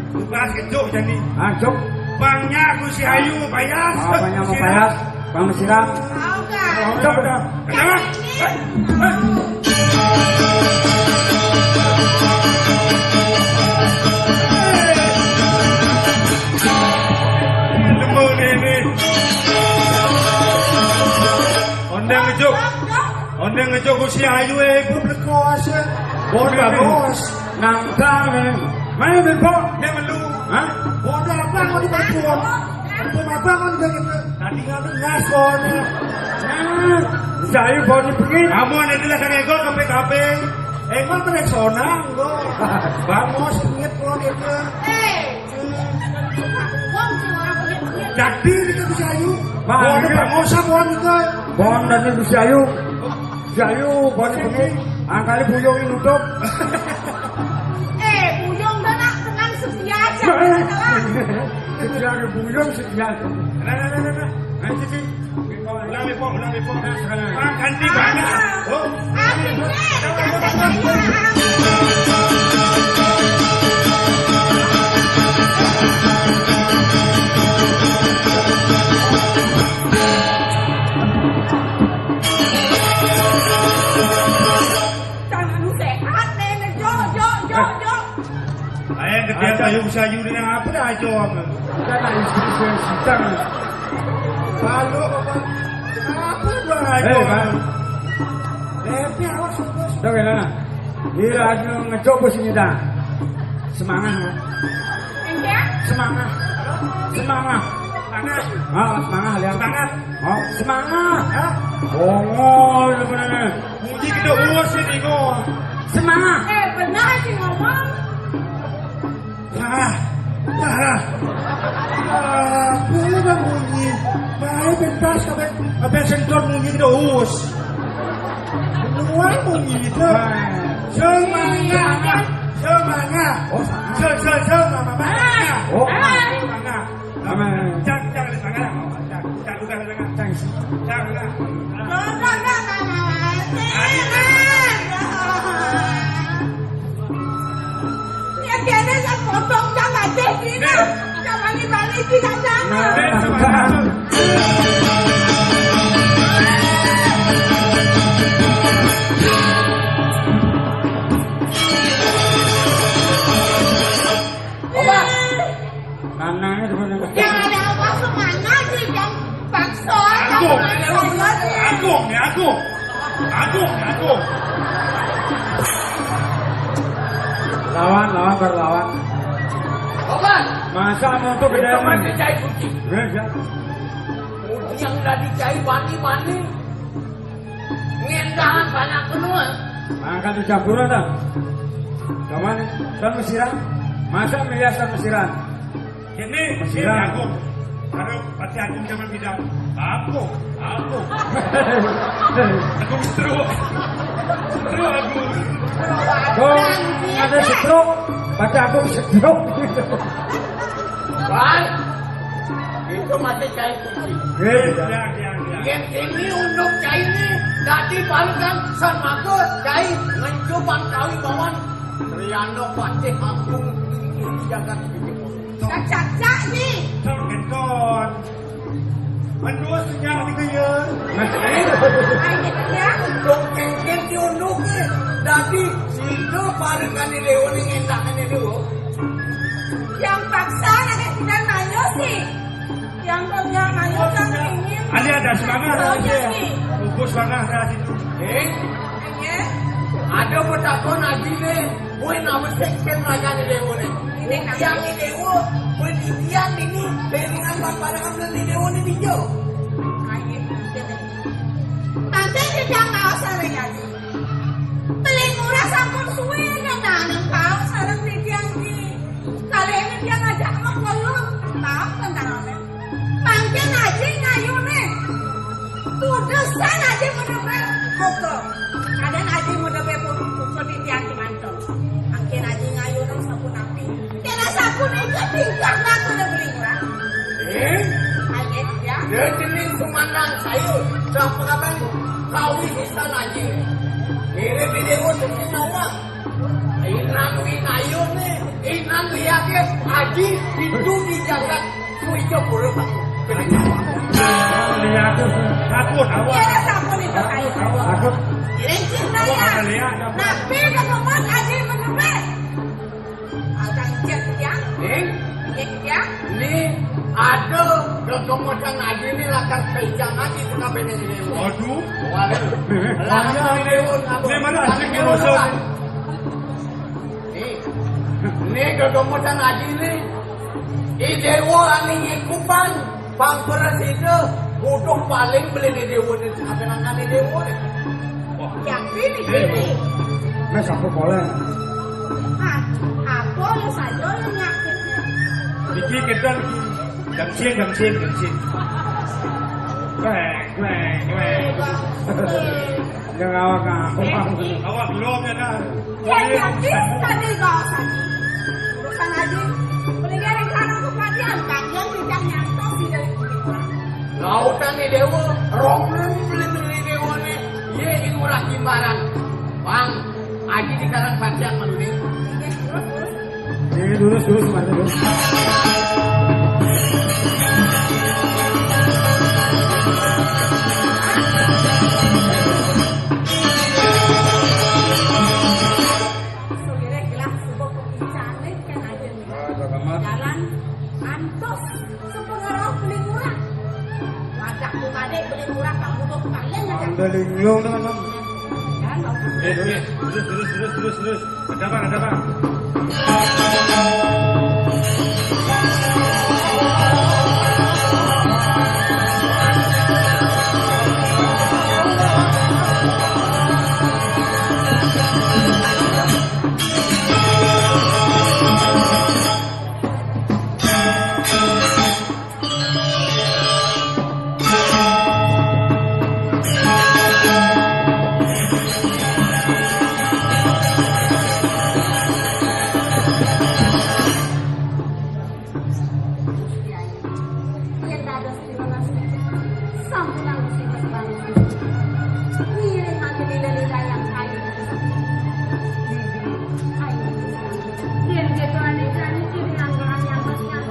Tugas kejok jadi. Ah, jok. Bangnya Gusti Ayu, Mas Payas. Ah, bangnya Mas Payas. Bang masiram. Mau nggak? Udah, udah. Kenapa? Lembut ini. Ondang ngejok. Ondang ngejok Gusti Ayu, eh, ibu plekos, eh. Bos, bos. Nantang, eh. Mana Bimbo? Dia melu. Hah? Bodoh apa mau dibantuan? Apa, apa mau dibantuan? Tadi nggak dengar soalnya. Ah, saya bawa di pengin. Kamu ada jelas yang ego ke P K B. Emang kena sonang, lo. Bangos, pengit, lo, dia. Eh, Wong sing ora pengit-pengit. Jadi, kita bisa ayu. Wah, bodoh, iya. Bangos, apa, gitu? Bon dan bisa ayu. Bisa ayu, bon pengin. Angkali buyung nutup. Eh, buyung dah nak dengan setia aja. Nah, iya. Salah. Setia ada buyung, setia ada. Nah, nah, nah, nah, nah. Nah, Cici. Ulang, Bimbo, ulang, Bimbo. Nah, sekarang. Ah, ganti banget. Oh. Asik, eh. Tanganmu sehat, Nenek. Jo, jo, jo, jo. Ayo, gede aja. Sayur-sayur ini apa dah, Acong? Kita nak istri saya sedang. Halo, Bapak. Apa, Bang, eh, Acong? Bang. Tapi awas, bos. Udah, kena. Ini lagi ngejok bos ini dah. Semangat, Bang. Enggak? Semangat. Semangat. Semangat. Ah, semangat, lihat. Semangat. Oh, semangat. Hah? Bongol sebenarnya. Muji kita uas ini, kok. Semangat. Eh, benar sih ngomong. Ah, ah. Apa yang munyi? Baik, pentas, sampai, sampai sentor munyi kita uas. Semua munyi kita. Semangat. Semangat. Oh, semangat. Se-, se-, se-, semangat. Oh. Semangat. Amin. Cak, cak, cak, cak, cak, cak, cak, cak, cak. Cak, cak. Cak, cak. Yang kene yang potong cak aja sini. Cak balik-balik sih, cak, cak. Nah, nah, nah. Obat. Tanahnya cuma yang kecil. Yang ada apa semangat sih, yang paksa, Agung, yang paksa, Agung, ya, Agung. Agung, ya, Agung. Lawan, lawan, berlawan. Obat. Masa mau tuh gede itu amat? Masih cai kunci. Iya, iya. Kunci yang udah dicai bani-bani. Ngendahan banyak benua. Mangkat ucapura ta. Kawan, kan masiram. Masa melihat kan masiram? Ini, ini masiram. Agung. Kalau pati Agung zaman bidang. Agung, Agung. Agung stroke. Stroke Agung. Kok ada stroke? Pati Agung stroke. Bang, itu masih cai kunci. Iya, iya, iya. Yang ini unduk cai ini, dadi barukan san maka cai ngencupan kawi bawan Triano Patih Agung ini jagat ini. Cacak-cak ni. Cak keton. Menua sejarah ni kaya. Ai, ni kaya. Unduk kengkeng diunduk ni. Dadi, sino barukan ni dewa ni ngendakan ni dewa. Yang paksa nak kita nanya sih. Yang punya nanya kan ingin. Ada, ada semangat. Bagus aja. Sih. Bagus semangat dah situ. Eh? Iya. Ada betakon lagi ni. Kue nama section raja ni dewa ni. Ini kan. Yang ni dewa. Kue titian ini. Beringan bang barang ni dewa ni hijau. Ayo, siapa kapan? Kau ini bisa lagi. Ini video untuk kita, Wak. Inang Winayun nih, Inang liatin Aji itu di jagat Suijo Pura, Bang. Lihat tuh, takut awak. Iya, takut itu kayu. Takut. Ini cinta ya. Lihat. Tapi udah ngomong Aji menurut. Akan cek ya. Nih, Cek ya. Ini ada gegomosan Aji ini lakar pejang Aji itu kabeh ini. Waduh. Waduh. Lah, ini mana Aji ini, Bos? Nih, ini gegomosan Aji ini. I Dewa aning ikupan, pangperes itu, butuh paling beli di Dewa ini, apa nang ane Dewa ini? Wah. Yakin ini? Nah, siapa boleh? Ah, apa ya saja yang nyakitnya? Iki kita gengsin, gengsin, gengsin. Weh, weh, weh. Yang awak apa? Awak belum ya kan? Ya, ya, bisa nih, gak usah nih. Urusan aja. Mendingan yang sekarang tuh perhatian, bagian tidak nyantos sih dari kulit orang. Lautan nih Dewa, rongrong beli beli Dewa nih. Ye, ini murah kimbaran. Bang, aja sekarang perhatian malu nih. Iya, terus, terus. Ini lurus, lurus, maju, lurus. Sugire gelah subuh kopi cantik kan aja nih. Wah, bagaimana? Jalan antos sepengaruh beli murah. Wajahku tadi beli murah, tak butuh kalian aja. Anda linglung, teman-teman. Eh, eh, terus, terus, terus, terus, terus. Ada apa, ada apa? Yen dados tirolas sampun anggusina sebangun. Ngiring mangke lila-lila yang kayu. Ayo, yen gitu ane jani kiri langgaran yang mas yang.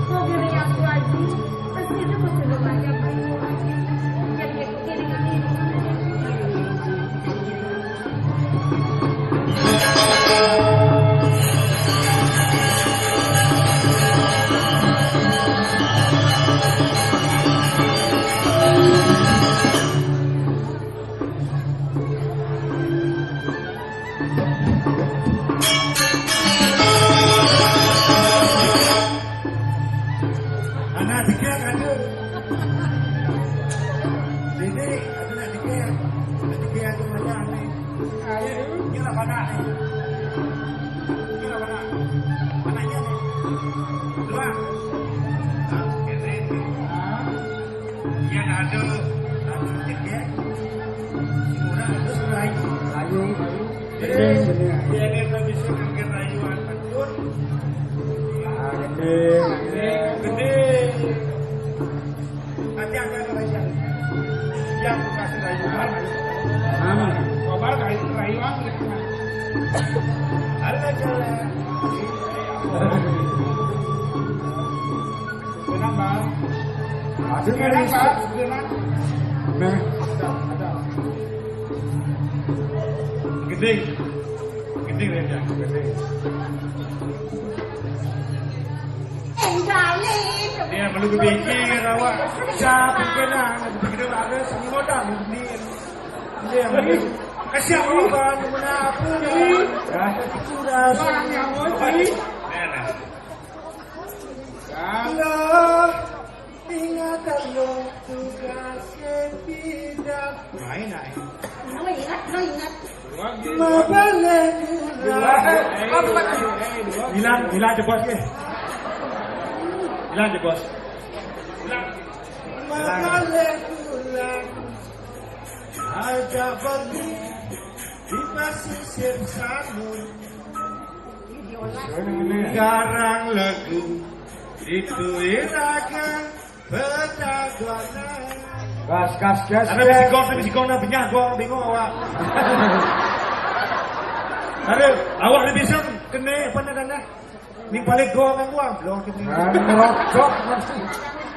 Mobil yang tuaji, pasti itu kudu banyak. Yen gitu kiri kiri. Anak tiga kado. Ini ada anak tiga. Anak tiga itu mana nih? Ayo, ini lah mana nih? Ini lah mana? Anaknya nih. Dua. Nah, keren. Yang ada, ada tiga. Kurang ada selain. Ayo, ayo. Jadi, dia ini tak bisa mungkin rayuan betul. Ah, gede. Gede. Nanti akan kerja. Yang kasih rayuan. Aman. Kobar kayak rayuan gitu. Ada jalan. Kenapa? Ada kenapa? Kenapa? Nah. Ada, ada. Gede. Gede ya, gede. Enggalin. Ya, perlu kepikir awak. Siapa kena? Kepikir ada seni modal ini. Iya, ini. Kasihan apa? Mana aku nih? Ya. Sudah. Wah, nyawa sih. Nah, nah. Kalau ingatan lo tugas yang tidak. Main, ay. Lo ingat, lo ingat. Mabalik. Hilang, hilang jebos ya. Hilang jebos. Hilang. Mabalik pulang. Aja pergi di pesisir Sanur. Karang lagu itu iraga. Bedaguanan. Gas, gas, gas, Ada gas. Bisi gong, ada bisi gong, dah benyah gong, bingung awak. Ada, awak ni bisa kena apa nak kena? Ni balik gong kan gua, belum kena. Ah, ngerocok.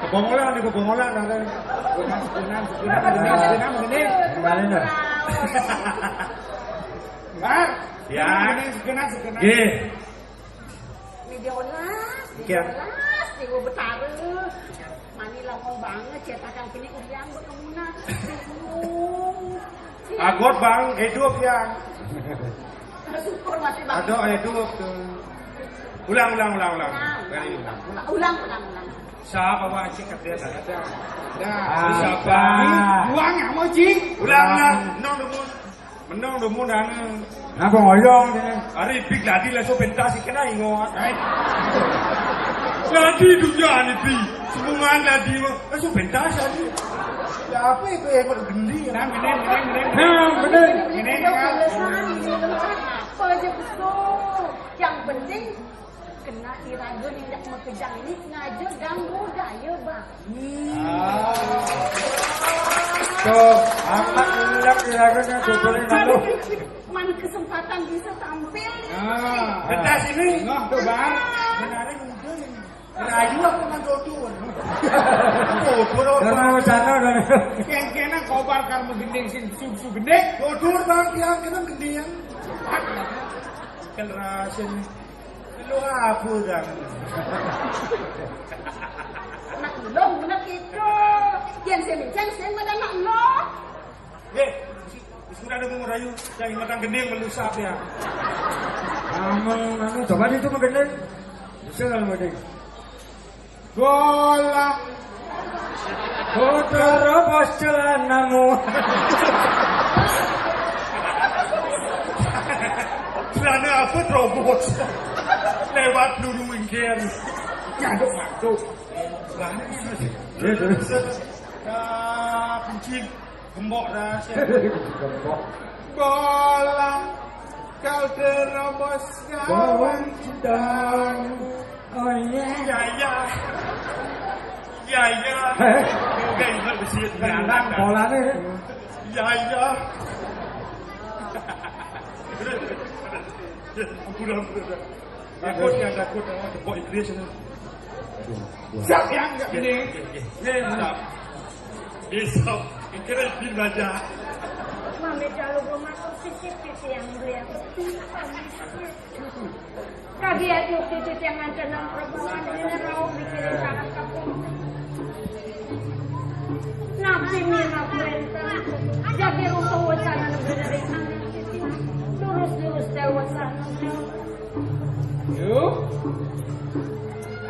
Kebongolan ni, kebongolan ada. Genam, genam, genam, genam, genam, genam. Kembali dah. Bar. Ya. Genam, genam, genam. Nggih. Ni dia olas, ni Oke. Dia olas, ni gua betara. Mani lamun banget cetakan kini ulian berkemunan. Aduh. Agot, Bang, hidup ya. Syukur masih, Bang. Ada hidup tu. Ulang, ulang, ulang, ulang. Ulang, Dari ulang, ulang. Ulang, ulang, ulang. Siapa, Bang? Cik kerja tak ada. Dah. Ah, siapa? Uang yang mau, Cik? Ulang lah. Nong dulu. Menong dong mundang. Napa ngoyong ni? Ari big ladi langsung pentas ikan ai ngok. Ai. Ladi dunia ni bi. Semungan ladi mah. Langsung pentas ladi. Ya apa itu yang kau gendi? Nah, ini, ini, ini. Nah, benar. Ini kan. Apa aja besok. Yang penting kena iraga nindak makejang ni ngaja ganggu daya, Bang. Tuh, amat ngindak iraga nya tuturin malu. Man kesempatan bisa tampil ni. Ah. Pentas ini. Nah, tuh, Bang. Benar muda ni. Rayu aku nang tutur. Tutur apa? Kamu sana dan Kengkena kobar karma gending sin susu gending. Tutur, Bang, tiang kena gending. Kan rahasia ni. Lu apa dah? Anak lu benar gitu. Yang sini, yang sini mana anak lu? Eh, sudah ada mau rayu, yang makan gending melusap ya. Kamu, kamu coba di itu makan gending. Bisa kalau makan gending. Bola. Kau terobos celanamu. Celana apa terobos? Lewat dulu ingkir. Ngaduk-ngaduk. Lah, ini sih. Ya, terus. Ah, kencing. Gembok dah, saya. Gembok. Bola. Kau terobos kawan cintamu. Oh, iya. Ya, ya. Ya, ya. Heh. Enggak, enggak, besi. Tendang bolanya. Ya, ya. Ampun, ampun. Takut ya, takut ya. Kok Inggris ini? Siap ya, enggak ini. Ini, mantap. Besok, kira lebih belajar. Mami kalau belum masuk sisip titi yang beli aku. Kagi aja titi yang ada nang perempuan ini rau mikirin anak kampung. Nabi mirah perintah. Jadi rupa wacana negeri dari angin titi. Lurus-lurus dari wacana. Yo.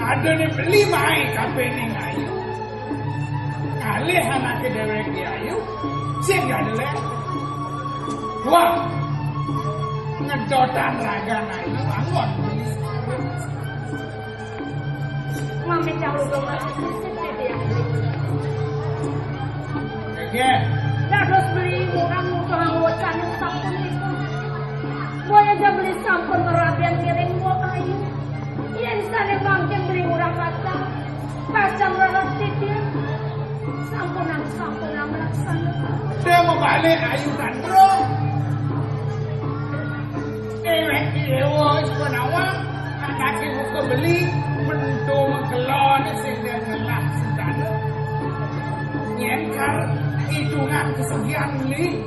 Ada ni beli mai kape ni ngayu. Kalih anake dewek di ayu. Sing gak ada lek. Wah. Ngedotan raga ngayu. Bangun beli. Mami tahu dong, Mas. Oke. Dados beli murah mutu anggota sampun itu. Boya aja beli sampun merabian ngiring buat ayu. Yen sane mangkin beli murah kata. Pasang rerek titir. Sampunang, sampunang melaksanakan. Dia mau balik ayu dan bro. Ewek dewa sepenawa, anake muka beli, mento mengkelon sing den ngelah sentana. Nyen kar hitungan kesugihan beli.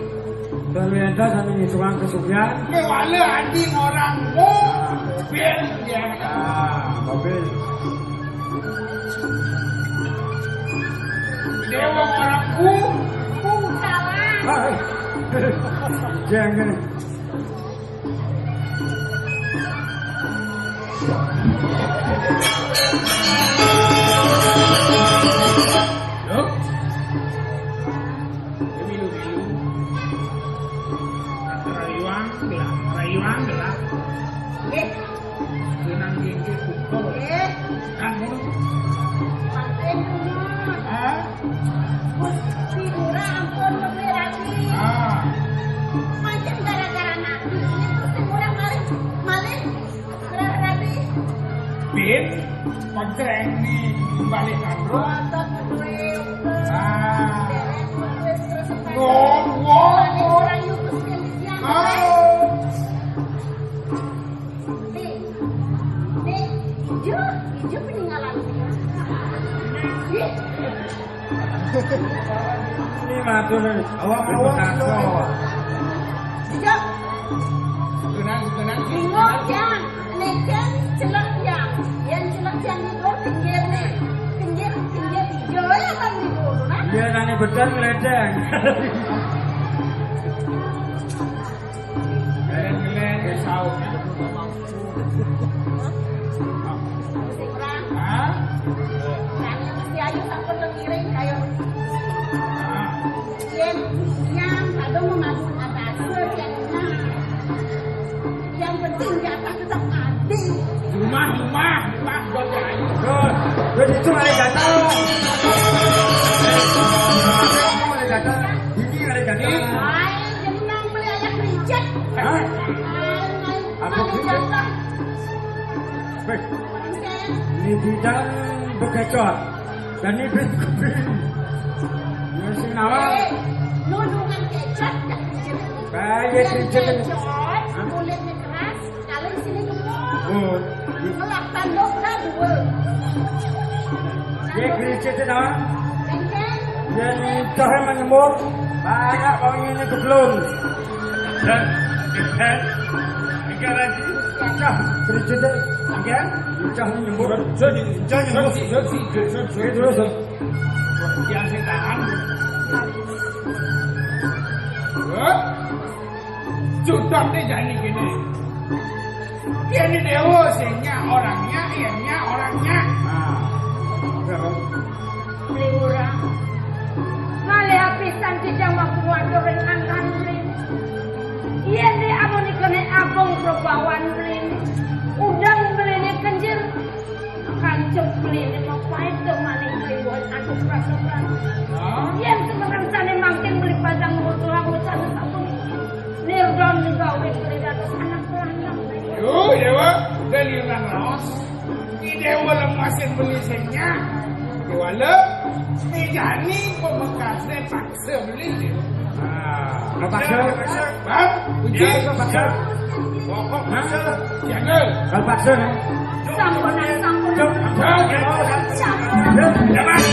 Dan wenta sami hitungan kesugihan. Kewala adi orang mo, ben dia. Ah, mobil. Dewa orang ku, ku salah. Ah, jangan. Loh? Milu-milu. Rayuang gelap, rayuang gelap. Eh, Genang gigi pukul. Eh. Kan ngono. Pancen ngono. Hah? Gusti Lurah ampun lebih rapi. Ah. Pancen gara-gara nabi ini Gusti Lurah maling, maling. Lurah rapi. Bin, kocreng ni balik kandro. Otot. Nih, nih, ijo, ijo peninggalan. Nih. Ini matur awak-awak. Ijo. Sebenang, sebenang. Bingung, Jang. Nih, Jang, celek, Jang. Yang celek, Jang, itu pinggir, nih. Pinggir, pinggir, ijo, ya, kan, gitu, nah. Iya, nani bedan ngeledeng. Ngeledeng, ngeledeng, saut. Sing ora. Hah? Kami mesti ayo sampun ngiring, ayo. Hah? Yen yang kadung memadukan bahasa, yen nah. Yang penting jatah tetap adi. Rumah, rumah, rumah, buat ayo. Terus, terus itu ada jatah. Ada jatah. Ini ada jatah. Ayo, jadi nang beli ayam ricet. Hah? Ayo, ayo. Apa ada jatah. Weh, ini bidang bekecot. Dan ini bidang kebin. Ya, sing nawal. Eh, lu dengan kecot, dah kecil. Kayak kecil. Kecot, hah? Kulitnya keras, kalau di sini gemuk. Oh. Melak tanduk dah dua. Dia kecil, dah. Bengkeng. Dia nyicah menyembur. Banyak bau ini geblung. Dan, dan, tiga lagi. Cah, kericeté. Nggih. Cah nyembur. Jadi, cah nyembur. Jadi, jadi, jadi, jadi, terus. Yang saya tahan. Hah? Sudah deh, jadi gini. Ini dewa, singnya orangnya, ianya orangnya. Nah. Beli murah. Malih apisan tijang mampu ngatur ring angkan beli. Yen di amun ikene agung probawan beli. Udang beli kenjir. Kancup beli mapaid maning kliwon aduh prasaban. Yen semengan sane mangkin beli padang mutulang wecana sampun. Nirdon gawe beli dados anak lanang. Yo, Dewa, dalilan raos. Ki Dewa lemasin beli senya. Dewa le, mejani pemekasne paksa beli, Dewa. Ah, paksa. Bang, uji. Ya, paksa. Pokok paksa. Jangan. Kalau paksa, ya. Sampunan, sampunan. Sampunan. Sampunan.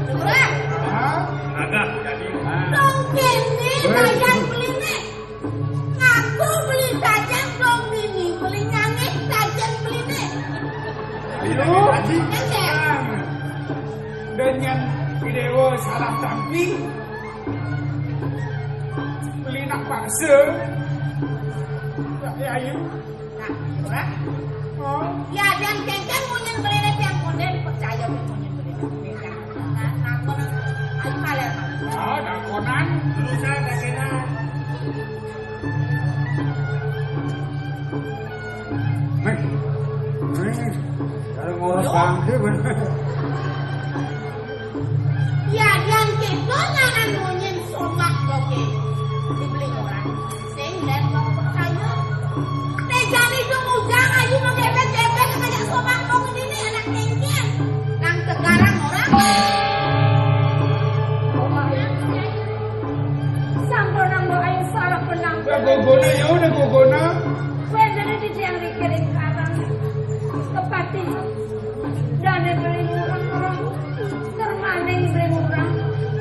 Murah. Hah? Agak jadi. Dong kene, bayar belinya. Ngaku beli tajam, dong bini beli nyangit tajam belinya. Ayo. Nyangit. Dan yang video salah tampi. Beli nak paksa. Ya, ayo. Nah, ora? Oh. Ya, yang kengkeng munyin beli yang konden percaya munyin beli. Nah, nah, kono. Ayo, malah. Ah, nah, konan. Terus saya tak kena. Meh. Meh. Kalau ngurus bangke, bener. Ya, yang kita ngaran munyin somak, oke. Dibeli orang. Sing dan mau percaya. Tejani itu mujang ayu menggebet-gebet kayak somak mau ini anak kengkeng. Nang tegarang orang. Sampun nang mbok ayu salah penang. Udah gogona ya, udah gogona. Kowe dene di tiang dikirim karang. Kepati. Dane beli murah-murah. Termaning beli murah.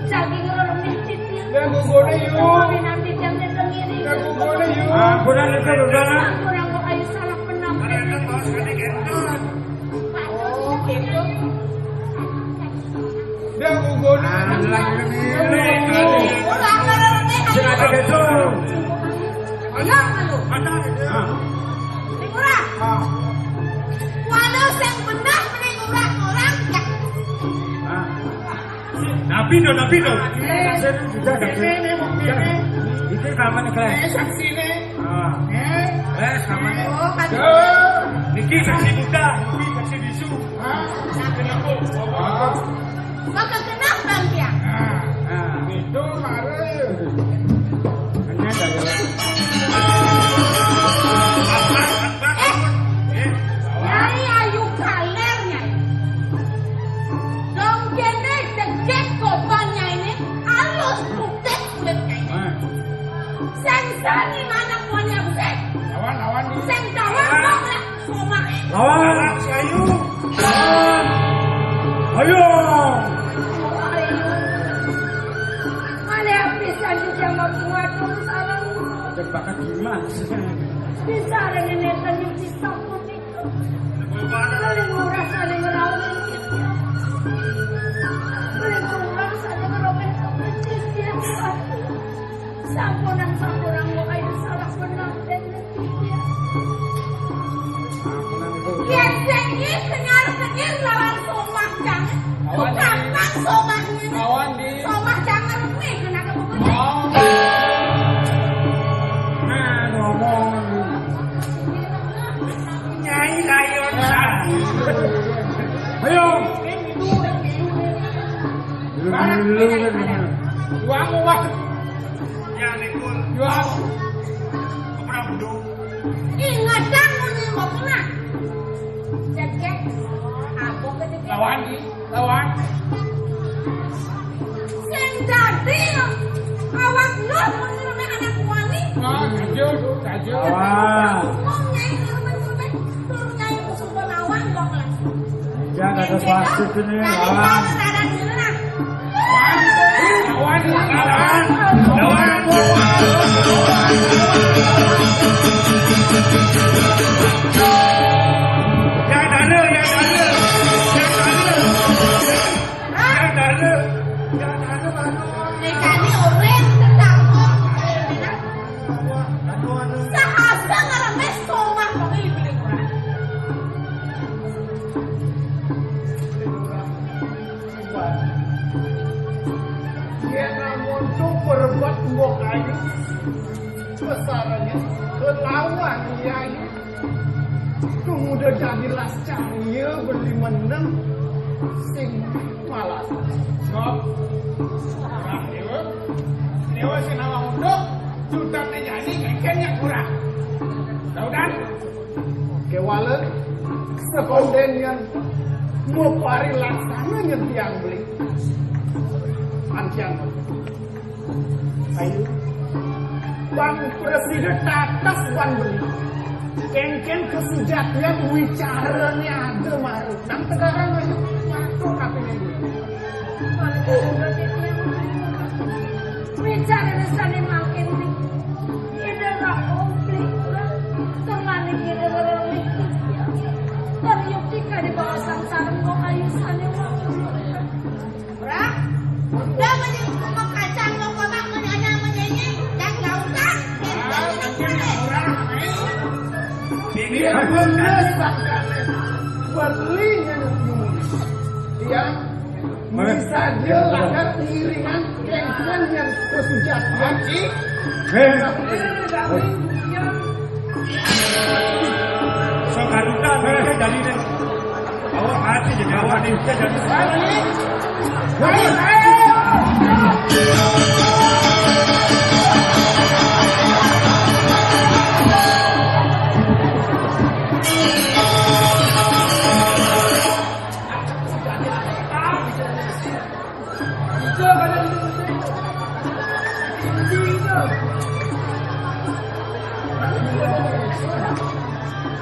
Daging lorong titian. Udah gogona ya. Kawin nanti jam tengiring. Udah gogona ya. Ampunan itu udah. Sampun nang mbok ayu salah penang. Karena itu mau sekali gendut. Oh, gitu. Dah gugur. Ada lagi nih. Ora, ora, ora, ora. Sing ada gitu. Ayo, ayo. Ada gitu. Ah. Ora. Ah. Waduh, sing bener mending ora orang ya. Ah. Nabi do, nabi do. Sudah, sudah. Ini kapan, Kles? Eh, saksi nih. Ah. Eh? Eh, sama. Oh, kan. Duh. Niki saksi muda, niki saksi bisu. Hah? Saksi apa? Apa? Maka kenapa, Bang, ya? Nah, nah. Itu kemarin. Ini ada ya. Eh, eh, Nyai Ayu. Awas, ayo. Awas. Ayo. Ayo. Mana habis yang dijawab buat salam? Jebakan gimana sih? Bisa ada nenek tadi di samping itu. Paling murah, paling rawan. Paling murah, paling rawan. Sampunan, sampunan, mau kayu salah benar. Yén sing iki kenyar-kenyir lawan somah jangan. Lawan. Tukang somah ini. Lawan di. Somah jangan kuwi kena kebutuhan. Oh. Nah, ngomong. Nyai Layon. Ayo. Dulu, dulu, dulu, dulu. Juang, Bang. Ya, Nekul. Juang. Keprabdo. Ih, ngadang muni mau kena. Cek, cek. Apa ke cek? Lawan, Di. Lawan. Sing dadi awak Nur muni anak wani. Nah, jujur, jujur. Lawan. Wong nyai Nur muni, Nur nyai musuh lawan kok lah. Jangan ada wasit ini, lawan. Lawan, lawan, lawan. Yang ada, yang ada, yang ada. Yang ada, yang ada, lawan. Nekani orang tetap. Sahasa ngalamis somah kok ibu. Yén amun tu berebut mbok ayu, besarnya kelawan yai. Tunggu udah jadi las cahya beli meneng sing malas. Sok. Nah, dewa. Dewa sing awak untuk sudah terjadi kengkengnya kurang. Tahu kan? Kéwala sekondén yén mupari laksana nyén tiang beli. Antian. Ayo. Bang Presiden tatas wan beli. Kéngkén kasujatian wicarané ada maru. Nang tegarang ayo. Matur kaping. Bicara sané mangkin. Ida ra komplit. Temani kira weruh mikir. Ter yukti ka di bawah sangsara kok ayu sané waktu. Ora. Udah mending kok kacang kok kok menyanyi menyanyi dan lautan. Ini bener sangkane. Berli nyanyi. Iya. Bisa dia langgar iringan kengkon yang tersucian. Haji. Eh. Sok karutan, eh, jadi deh. Awak hati jadi awak nih, jadi.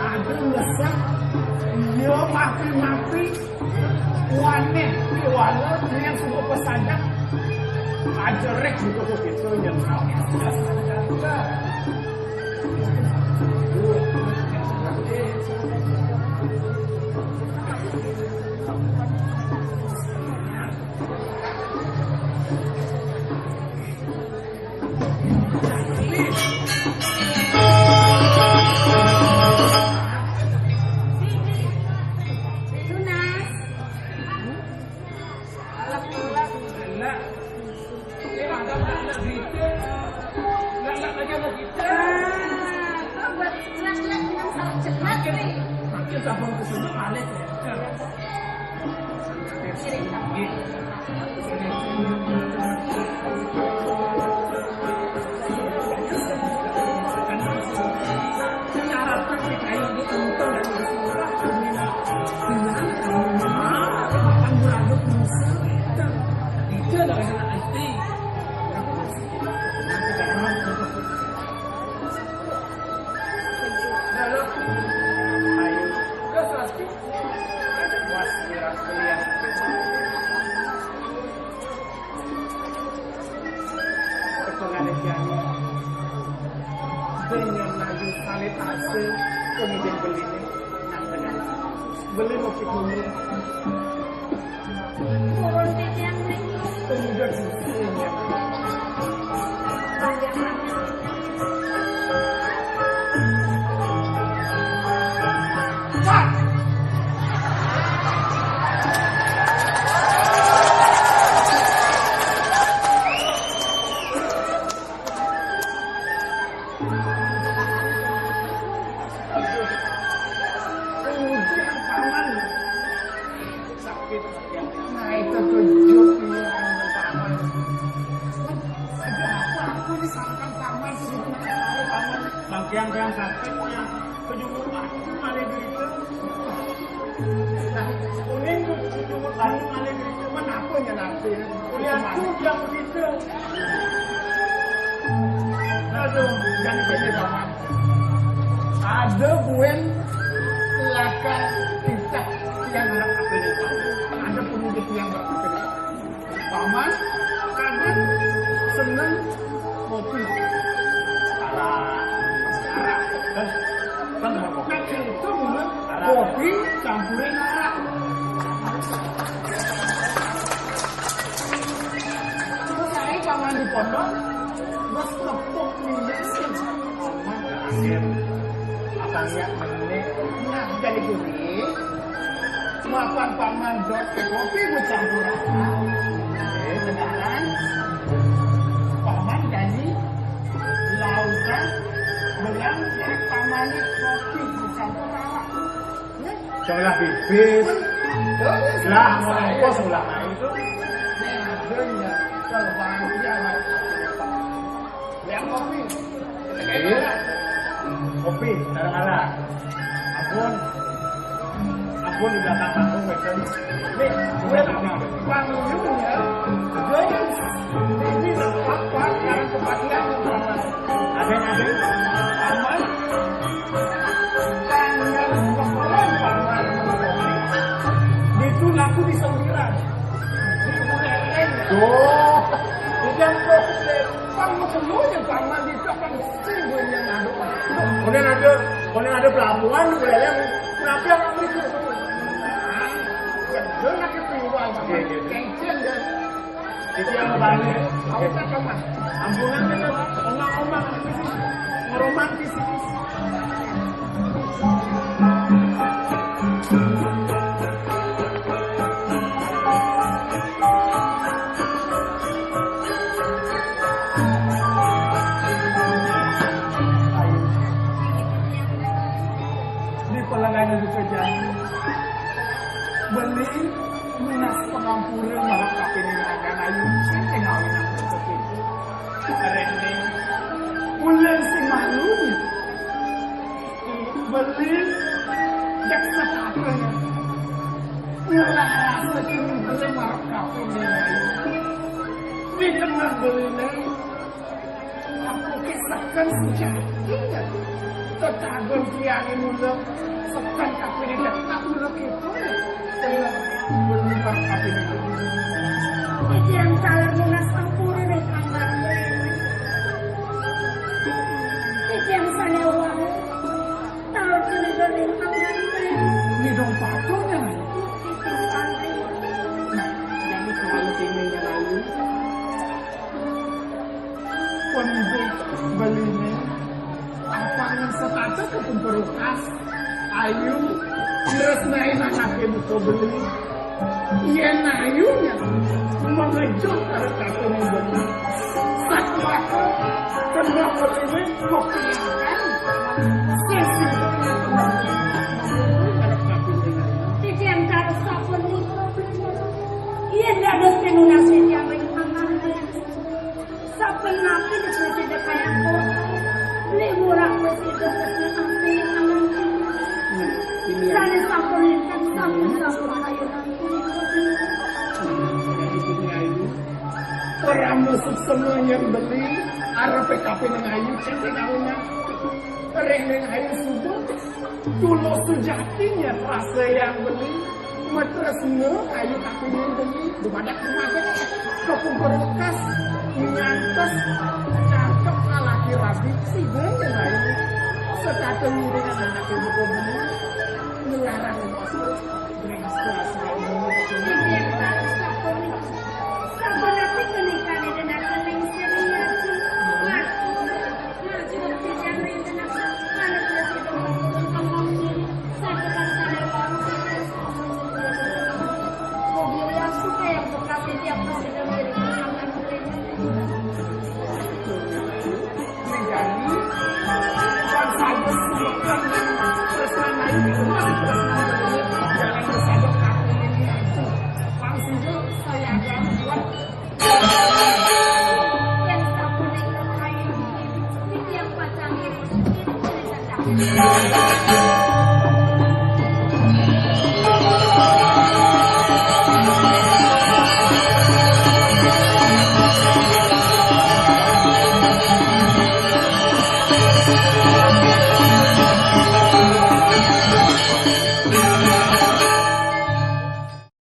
Aduh, ngesek. Iya, mati-mati. Waneh, wala, yang sudah pesadak. Aja rek gitu, gitu, yang Kemudian beli ini, nah, benar. Beli mau kita dulu. Turun ke tiang ini. Kemudian beli ini. Panjang banget. Kemudian paman sakit. Nah, itu tujuh pilihan paman. Ada apa? Aku disangka paman, paman. Bangkiang yang sakit, yang kejuburan, malah gitu. Nah, kuning tuh, kuning tuh, tadi malah gitu. Kenapa ya nanti? Kuliah tuh yang begitu. Aduh, jangan gini, Paman. Ada buen lakar titah yang anak apa ini, Pak? Ada pemudik yang berapa ini, Pak? Paman, kadang seneng kopi. Arak. Arak. Kan, kan arak kopi. Nah, itu bener. Arak. Kopi campurin arak. Terus saya paman di pondok, terus tepuk nih. Paman terakhir. Abang ya, menit. Nah, jadi gini. Mapan paman dot kopi bercampur rasa. Oke, sekarang paman jadi lautan belang dari paman kopi bercampur rasa. Ya. Janganlah bibis. Lah, ngomong kos ulang aja itu. Nah, bener. Kalau bang dia lah. Yang kopi. Iya. Kopi, arah-arah. Ampun. Ampun, di belakang panggung, Michael. Nih, gue tak mau. Panggungnya, gue ini apa, sekarang kebatian, aman. Ada yang ada? Aman. Tanggal dua puluh, aman. Itu laku di sembilan. Di Buleleng. Oh. Udah, kok. Bang, mau semua ya, Bang, mandi itu apa? Sing gue yang ngaduk. Kemudian ada, kemudian ada pelabuhan, Buleleng. Kenapa yang ngambil itu? Nah, ya, dia lagi keluar, Bang. Iya, iya. Kenceng, ya. Itu yang mau balik. Aku tak tahu, Mas. Ambulan kita, omak-omak. Ngeromantis ini. Di pelengahnya juga janji. Beli minas pangampura marep kapining ragan ayu, sing tingali nang itu. Rene, ulun sing malu. Beli dek setapanya. Ngelah rasa kini beli marep kapining ayu. Di tengah beli ne, aku kisahkan sejatinya. Tetagon tiangin mula, sekan kapining dek tak mula kita. Tengah beli marep kapining ayu. Iki yang taler lunas ampuri ning pangkat. Iki yang sane wau. Taler curiga ning pangkat. Ini dong patungnya. Iki santai. Nah, jadi kalau sini yang lain. Pun beli ne. Apa yang sepatu ke pemperukas? Ayu, terus naik anaknya buka beli. Iya, nayunya mengejut karo kakune beli. Satu aku, kedua beli ne, kok kelihatan. Sesungguhnya teman karo kakune. Iki yang harus sampun niku. Iya, ndak ada pinunas yang ring aman. Saben napi diprasida kaya kopi. Beli murah prasida tresna ati alang. Nah, ini ya. Sane sampun ingkang sampun sampun kayunan punika. Nah, ini ini ayu. Ora musik semua yang beli, arep P K P ning ayu, cek ning ayu. Rene ayu subuh. Tulus sejatinya rasa yang beli, matresna ayu kapining beli, dumadak dumadak, kepungkur lekas, ngantos cangkep kalaki rabi, sida yang lain. Satu dengan anak ibu kopi ngelarang. Ini yang tak sabar. Sabar nanti menikah dengan anak yang serius. Ngaku, ngaku kerja yang enak. Kalau kerja dengan orang ini, saya akan sadar baru. Mobil yang suka yang bekas ini yang masih ada milik anak.